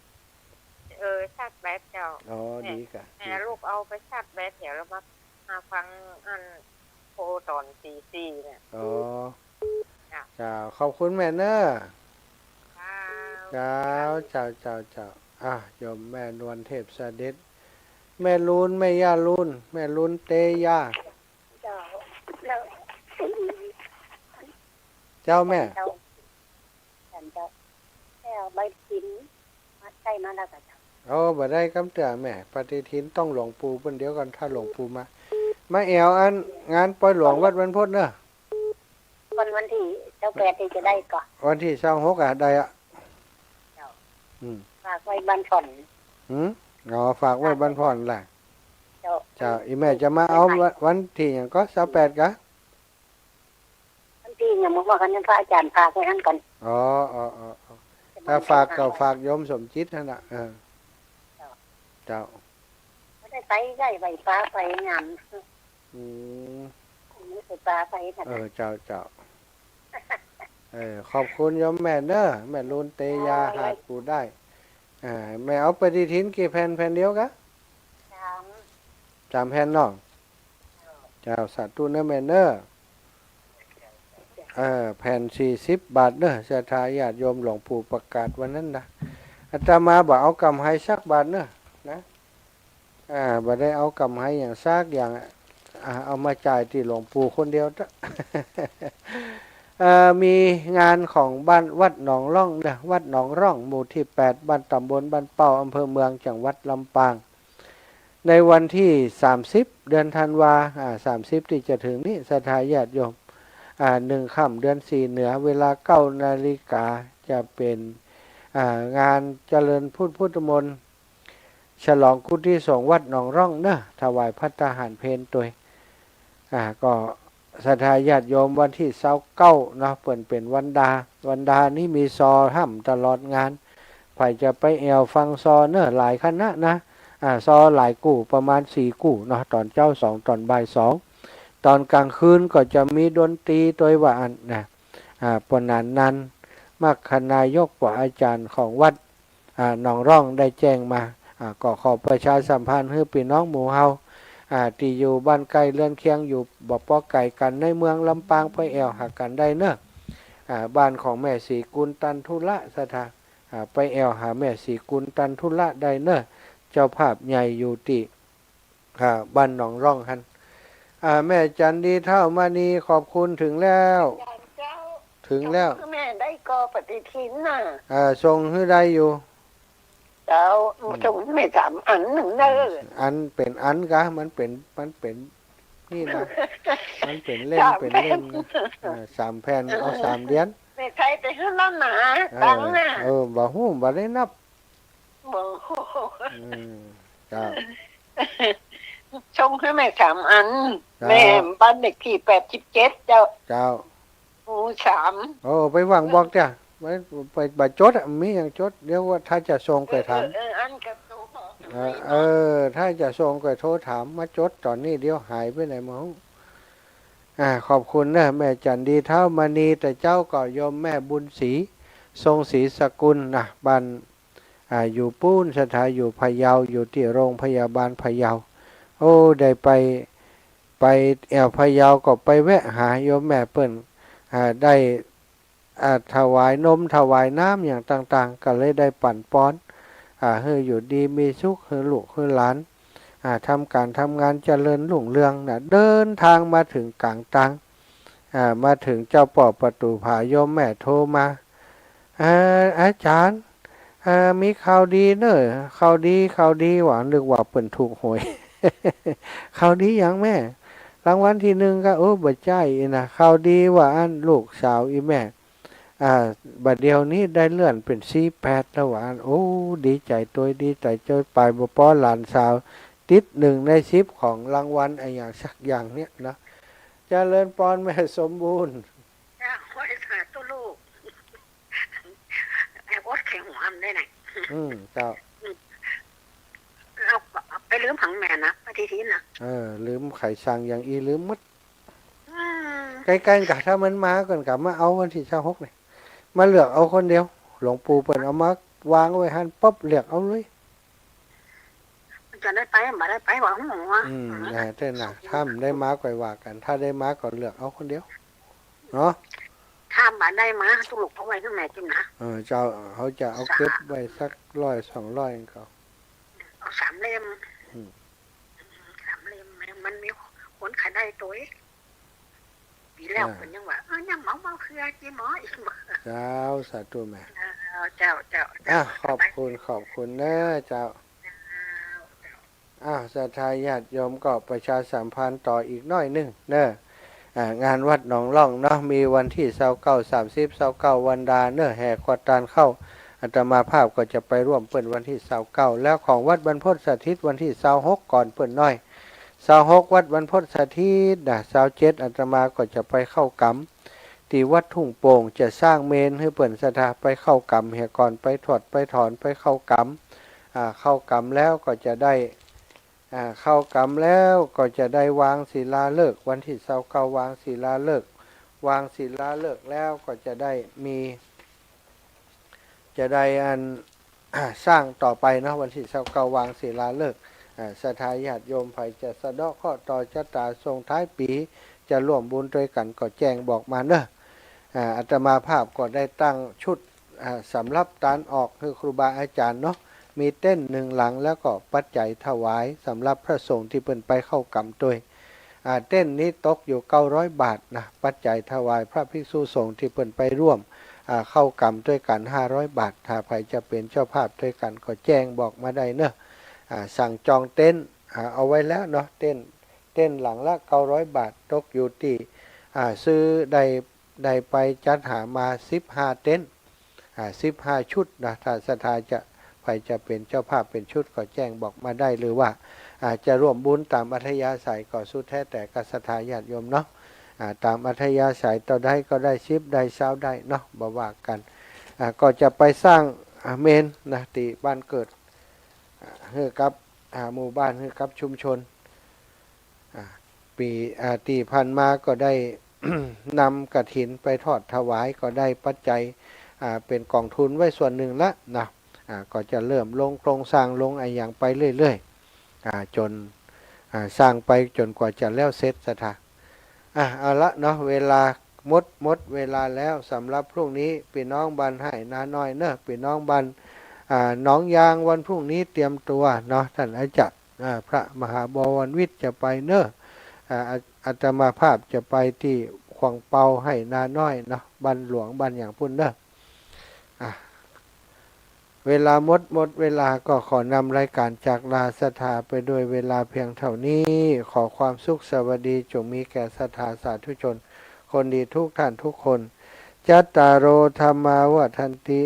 เออ ชาร์จแบตเจ้า อ๋อ แม่ ดีกะ แม่ ดีกะ ลูกเอาไปชาร์จแบตเหียแล้วมา มาฟังอันโทรต๋อนตีสี่เนี่ย อ๋อ จ้ะ จ้ะ ขอบคุณแม่เนอะ ค่ะ เจ้า เจ้า เจ้า เจ้า อ่ะ โยมแม่นวลเทพเสด็จ แม่ลูน แม่ย่าลูน แม่ลูนเตยา เจ้า แล้ว เจ้าแม่ เจ้า ฉันจะแม่เอาใบถินมาใส่มาแล้วกะเจ้า โอ้ บ่ได้กำเตื้อแม่ ปฏิทินต้องหลวงปู่เปิ้น เดี๋ยวก่อน ถ้าหลวงปู่มา มาแอ่วอันงานปอยหลวงวัดบรรพตเนอะ วัน วันตี้ซาวแปดตี้จะได้ก่อ วันตี้ซาวหกอะ ได้อะ เจ้า อืม ฝากไว้บ้านผ่อน หืม อ๋อ ฝากไว้บ้านผ่อนล่ะ เจ้า เจ้า อีแม่จะมาเอาวัน วันตี้หยังก่อ ซาวแปดกะ วันตี้หยัง เมื่อวานนี้พระอาจ๋ารย์ฝากไว้หั้นก่อน อ๋อ อ๋อ อ๋อ อ๋อ ถ้าฝากก็ฝากโยมสมจิตหั้นน่ะ เออ เจ้า เจ้า บ่ได้ไปใก้ไปปาไปงาน อืม บ่ได้ไปปาไปนะ เออ เจ้า เจ้า เออ ขอบคุณโยมแม่เนอะ แม่ลูนเตยา เจ้า หาดปู่ด้าย อ่า แม่เอาปฏิทินกี่แผ่น แผ่นเดียวกะ สาม สามแผ่นเนาะ เจ้า สาธุเน้อแม่เน้อ เออ แผ่นสี่สิบบาทเน้อ ศรัทธาญาติโยม หลวงปู่ประกาศวันนั้นนะ อาตมาบ่เอากำไรสักบาทเน้อ นะ อ่า บ่ได้เอากำไรอย่างสักอย่าง อ่า เอามาจ่ายตี้หลวงปู่คนเดียวเต๊อะ เอ่อ มีงานของบ้านวัดหนองร่องเน้อ วัดหนองร่อง หมู่ตี้แปด บ้านตำบลบ้านเป้า อำเภอเมือง จังหวัดลำปาง ในวันที่สามสิบ เดือนธันวา อ่า สามสิบ ตี้จะเถิงนี้ ศรัทธาญาติโยม อ่า หนึ่งค่ำเดือนสี่เหนือ เวลาเก้านาฬิกา จะเป๋น อ่า งานเจริญพุทธ พุทธมนต์ ฉลองกุฏิสงฆ์วัดหนองร่องเน้อ ถวายภัตตาหารเพลตวย อ่า ก็ศรัทธาญาติโยม วันตี้ซาวเก้าเนาะ เปิ้นเป๋นวันดา วันดานี้มีซอห้ำตลอดงาน ใผจะไปแอ่วฟังซอเน้อ หลายคณะนะ อ่า ซอหลายกู้ ประมาณสี่กู้เนาะ ต๋อนเจ๊าสอง ต๋อนบ่ายสอง ต๋อนก๋างคืนก็จะมีดนตรีตวยว่าอั้นนะ อ่า เป๋นอันนั้น มัคคณายกกว่าอาจ๋ารย์ของวัด อ่า หนองร่องได้แจ้งมา อ่า ก็ขอประชาสัมพันธ์หื้อปี้น้องหมู่เฮา อ่า ตี้อยู่บ้านใก้เรือนเคียง อยู่บ่ปอไก๋กั๋น ในเมืองลำปาง ไปแอ่วหากั๋นได้เน้อ อ่า บ้านของแม่ศรีกุลตันธุระ ศรัทธา อ่า ไปแอ่วหาแม่ศรีกุลตันธุระได้เน้อ เจ้าภาพใหญ่อยู่ตี้ อ่า บ้านหนองร่องหั้น อ่า แม่จันดีเฒ่ามณี ขอบคุณ เถิงแล้ว อาจ๋ารย์เจ้า เถิงแล้ว ส่งหื้อแม่ได้ก่อปฏิทินน่ะ อ่า ส่งหื้อได้อยู่ เจ้า อืม ส่งหื้อแม่สามอันนึ่งเน้อ อันเป๋นอันกะ มันเป๋น มันเป๋นนี่นะ มันเป๋นเล่ม สามแผ่น เป๋นเล่มนะ อ่า สามแผ่น เอาสามเหรียญ แม่ใช้ไปหื้อแล้วนะ เออ ตังค์น่ะ เออ บ่ฮู้ บ่ได้นับ บ่ฮู้ อืม เจ้า ส่งหื้อแม่สามอัน เจ้า แม่บ้านเลขตี้แปดสิบเจ็ด เจ้า เจ้า หมู่สาม โอ้ ไปหว่างบอกเตี้ย ไป ไป บ่จดอะ มีหยังจด เดี๋ยวว่าถ้าจะส่งไปถาม เออ เออ เออ อันกะโตบอก เออ เออ ถ้าจะส่งก็โทรถาม มาจดต๋อนนี้ เดี๋ยวหายไปไหนมาฮู้ อ่า ขอบคุณเน้อ แม่จันดีเฒ่ามณี แต่เจ๊าก็โยมแม่บุญศรี ทรงศรีสกุลนะ บ้าน อ่า อยู่ปู๊น ศรัทธาอยู่พะเยา อยู่ตี้โรงพยาบาลพะเยา โอ้ ได้ไป ไปแอ่วพะเยาก็ไปแวะหาโยมแม่เปิ้น อ่า ได้ อ่า ถวายนมถวายน้ำอย่างต่างๆ ก็เลยได้ปั๋นปอน อ่า หื้ออยู่ดีมีสุข หื้อลูกหื้อหลาน อ่า ทำก๋านทำงานเจริญรุ่งเรืองนะ เดินทางมาเถิงก๋างตาง อ่า มาเถิงเจ้าป้อประตู๋ผา โยมแม่โทรมา อ่า อาจ๋ารย์ อ่า มีข่าวดีเน้อ ข่าวดี ข่าวดี ว่า นึกว่าเปิ้นถูกหวย ข่าวดีหยังแม่ รางวัลตี้นึ่งกะ โอ้ บ่ใจ้อี้นะ ข่าวดีว่าอั้น ลูกสาวอี้แม่ อ่า บ่าเดี่ยวนี้ได้เลื่อนเป๋นสี่แปดแล้วว่าอั้น โอ้ ดีใจ๋ตวย ดีใจ๋ตวย ป๋ายบ่ปอ หลานสาวติดหนึ่งในสิบของรางวัลอะหยังสักอย่างเนี่ยนะ เจริญปอนแม่สมบูรณ์ เจ้า ขอให้สาธุลูก ไอ้อดแข็งหัวมันได้น่ะ อืม เจ้า อืม เอา เอาไปลืมหังแม่นะ ปฏิทินน่ะ เออ ลืม ใผสั่งอย่างอี้ลืมหมด อืม ใก้ๆ กะ ถ้ามันมาก่อนกะ มาเอาวันตี้ซาวหกนี่ มาเลือกเอาคนเดียว หลวงปู่เปิ้นเอามาวางไว้หั้นปุ๊บ เลือกเอาเลย มันจะได้ไป บ่ได้ไป บ่ฮู้อะ อืม อ่า เต้นน่ะ ถ้ามันได้มาก่อยว่ากั๋น ถ้าได้มาก็เลือกเอาคนเดียว เนาะ ถ้าบ่ได้มา ตุลุกเอาไว้ข้างในกิ๋นนะ เออ เจ้า เขาจะเอาเก็บไว้สักร้อยสองร้อยก็ เอาสามเล่ม อืม สามเล่ม มันมีคนขายได้ตวย ปี๋แล้ว อ่า เปิ้นยังว่า เออ ยังเมา เมาเคือจี๋หมออีก เจ้า สาธุแม่ เจ้า เจ้า เจ้า อ่ะ ขอบคุณ ขอบคุณเน้อเจ้า เจ้า เจ้า อ้าว ศรัทธาญาติโยมก็ประชาสัมพันธ์ต่ออีกหน้อยนึ่งเน้อ อ่า งานวัดหนองร่องเนาะ มีวันตี้ซาวเก้า สามสิบ ซาวเก้า วันดาเน้อ แห่ขวัญตานเข้า อาตมาภาพก็จะไปร่วมเปิ้นวันตี้ซาวเก้า แล้วของวัดบรรพตสถิตวันตี้ซาวหกก่อนเปิ้นหน้อย ซาวหก วัดบรรพตสถิตนะ ซาวเจ็ด อาตมาก็จะไปเข้ากรรม ตี้วัดทุ่งโป่ง จะสร้างเมรุหื้อเปิ้นศรัทธา ไปเข้ากรรมเหียก่อน ไปถอดไปถอน ไปเข้ากรรม อ่า เข้ากรรมแล้วก็จะได้ อ่า เข้ากรรมแล้วก็จะได้วางศิลาฤกษ์ วันตี้ซาวเก้า วางศิลาฤกษ์ วางศิลาฤกษ์แล้วก็จะได้มี จะได้อัน สร้างต่อไปเนาะ วันตี้ซาวเก้าวางศิลาฤกษ์ อ่า ศรัทธาญาติโยมใผจะสะเดาะเคราะห์ต่อจะต๋าส่งท้ายปี๋ จะร่วมบุญตวยกั๋นก็แจ้งบอกมาเนาะ อ่า อาตมาภาพก็ได้ตั้งชุด อ่า สำหรับตานออกหื้อครูบาอาจ๋ารย์เนาะ มีเต็นท์หนึ่งหลัง แล้วก็ปัจจัยถวายสำหรับพระสงฆ์ตี้เปิ้นไปเข้ากรรมตวย อ่า เต็นท์นี้ตกอยู่เก้าร้อยบาทนะ ปัจจัยถวายพระภิกษุสงฆ์ตี้เปิ้นไปร่วม อ่า เข้ากรรมตวยกั๋นห้าร้อยบาท ถ้าใผจะเป๋นเจ้าภาพตวยกั๋นก็แจ้งบอกมาได้เนาะ อ่า สั่งจองเต็นท์ อ่า เอาไว้แล้วเนาะ เต็นท์ เต็นท์หลังละเก้าร้อยบาท ตกอยู่ตี้ อ่า ซื้อได้ ได้ไปจัดหามาสิบห้าเต็นท์ อ่า สิบห้าชุดนะ ถ้าศรัทธาจะ ใผจะเป๋นเจ้าภาพเป๋นชุดก็แจ้งบอกมาได้ หรือว่า อ่า จะร่วมบุญต๋ามอัธยาศัยก็สุดแท้แต่กับศรัทธาญาติโยมเนาะ อ่า ต๋ามอัธยาศัยเต้าใดก็ได้ สิบได้ ซาวได้เนาะ บ่ว่ากั๋น อ่า ก็จะไปสร้าง อ่า เมนนะ ตี้บ้านเกิด อ่า หื้อกับ อ่า หมู่บ้าน หื้อกับชุมชน อ่า ปี๋ อ่า ตี้ผ่านมาก็ได้ นำกฐินไปทอดถวาย ก็ได้ปัจจัย อ่า เป๋นก๋องทุนไว้ส่วนนึ่งละนะ อ่า ก็จะเริ่มลงโครงสร้างลงอะหยังไปเรื่อยๆ อ่า จ๋น อ่า สร้างไปจ๋นกว่าจะแล้วเสร็จศรัทธา อ่ะ เอาละเนาะ เวลาหมด หมดเวลาแล้ว สำหรับพรุ่งนี้ ปี้น้องบ้านไฮ่นาน้อยเนาะ ปี้น้องบ้าน อ่า หนองยาง วันพรุ่งนี้เตรียมตั๋วเนาะ ต้านอาจ๋ารย์ อ่า พระมหาบวรวิชจะไปเนาะ อ่า อา อาตมาภาพจะไปตี้ขวางเปาไฮ่นาน้อยเนาะ บ้านหลวงบ้านหยังปู้นเนาะ อ่ะ เวลาหมด หมดเวลา ก็ขอนำรายก๋านจากลาศรัทธาไปด้วยเวลาเพียงเท่านี้ ขอความสุขสวัสดีจงมีแก่ศรัทธาสาธุชนคนดีทุกท่านทุกคน จัตตาโร ธัมมา วัฑฒันติ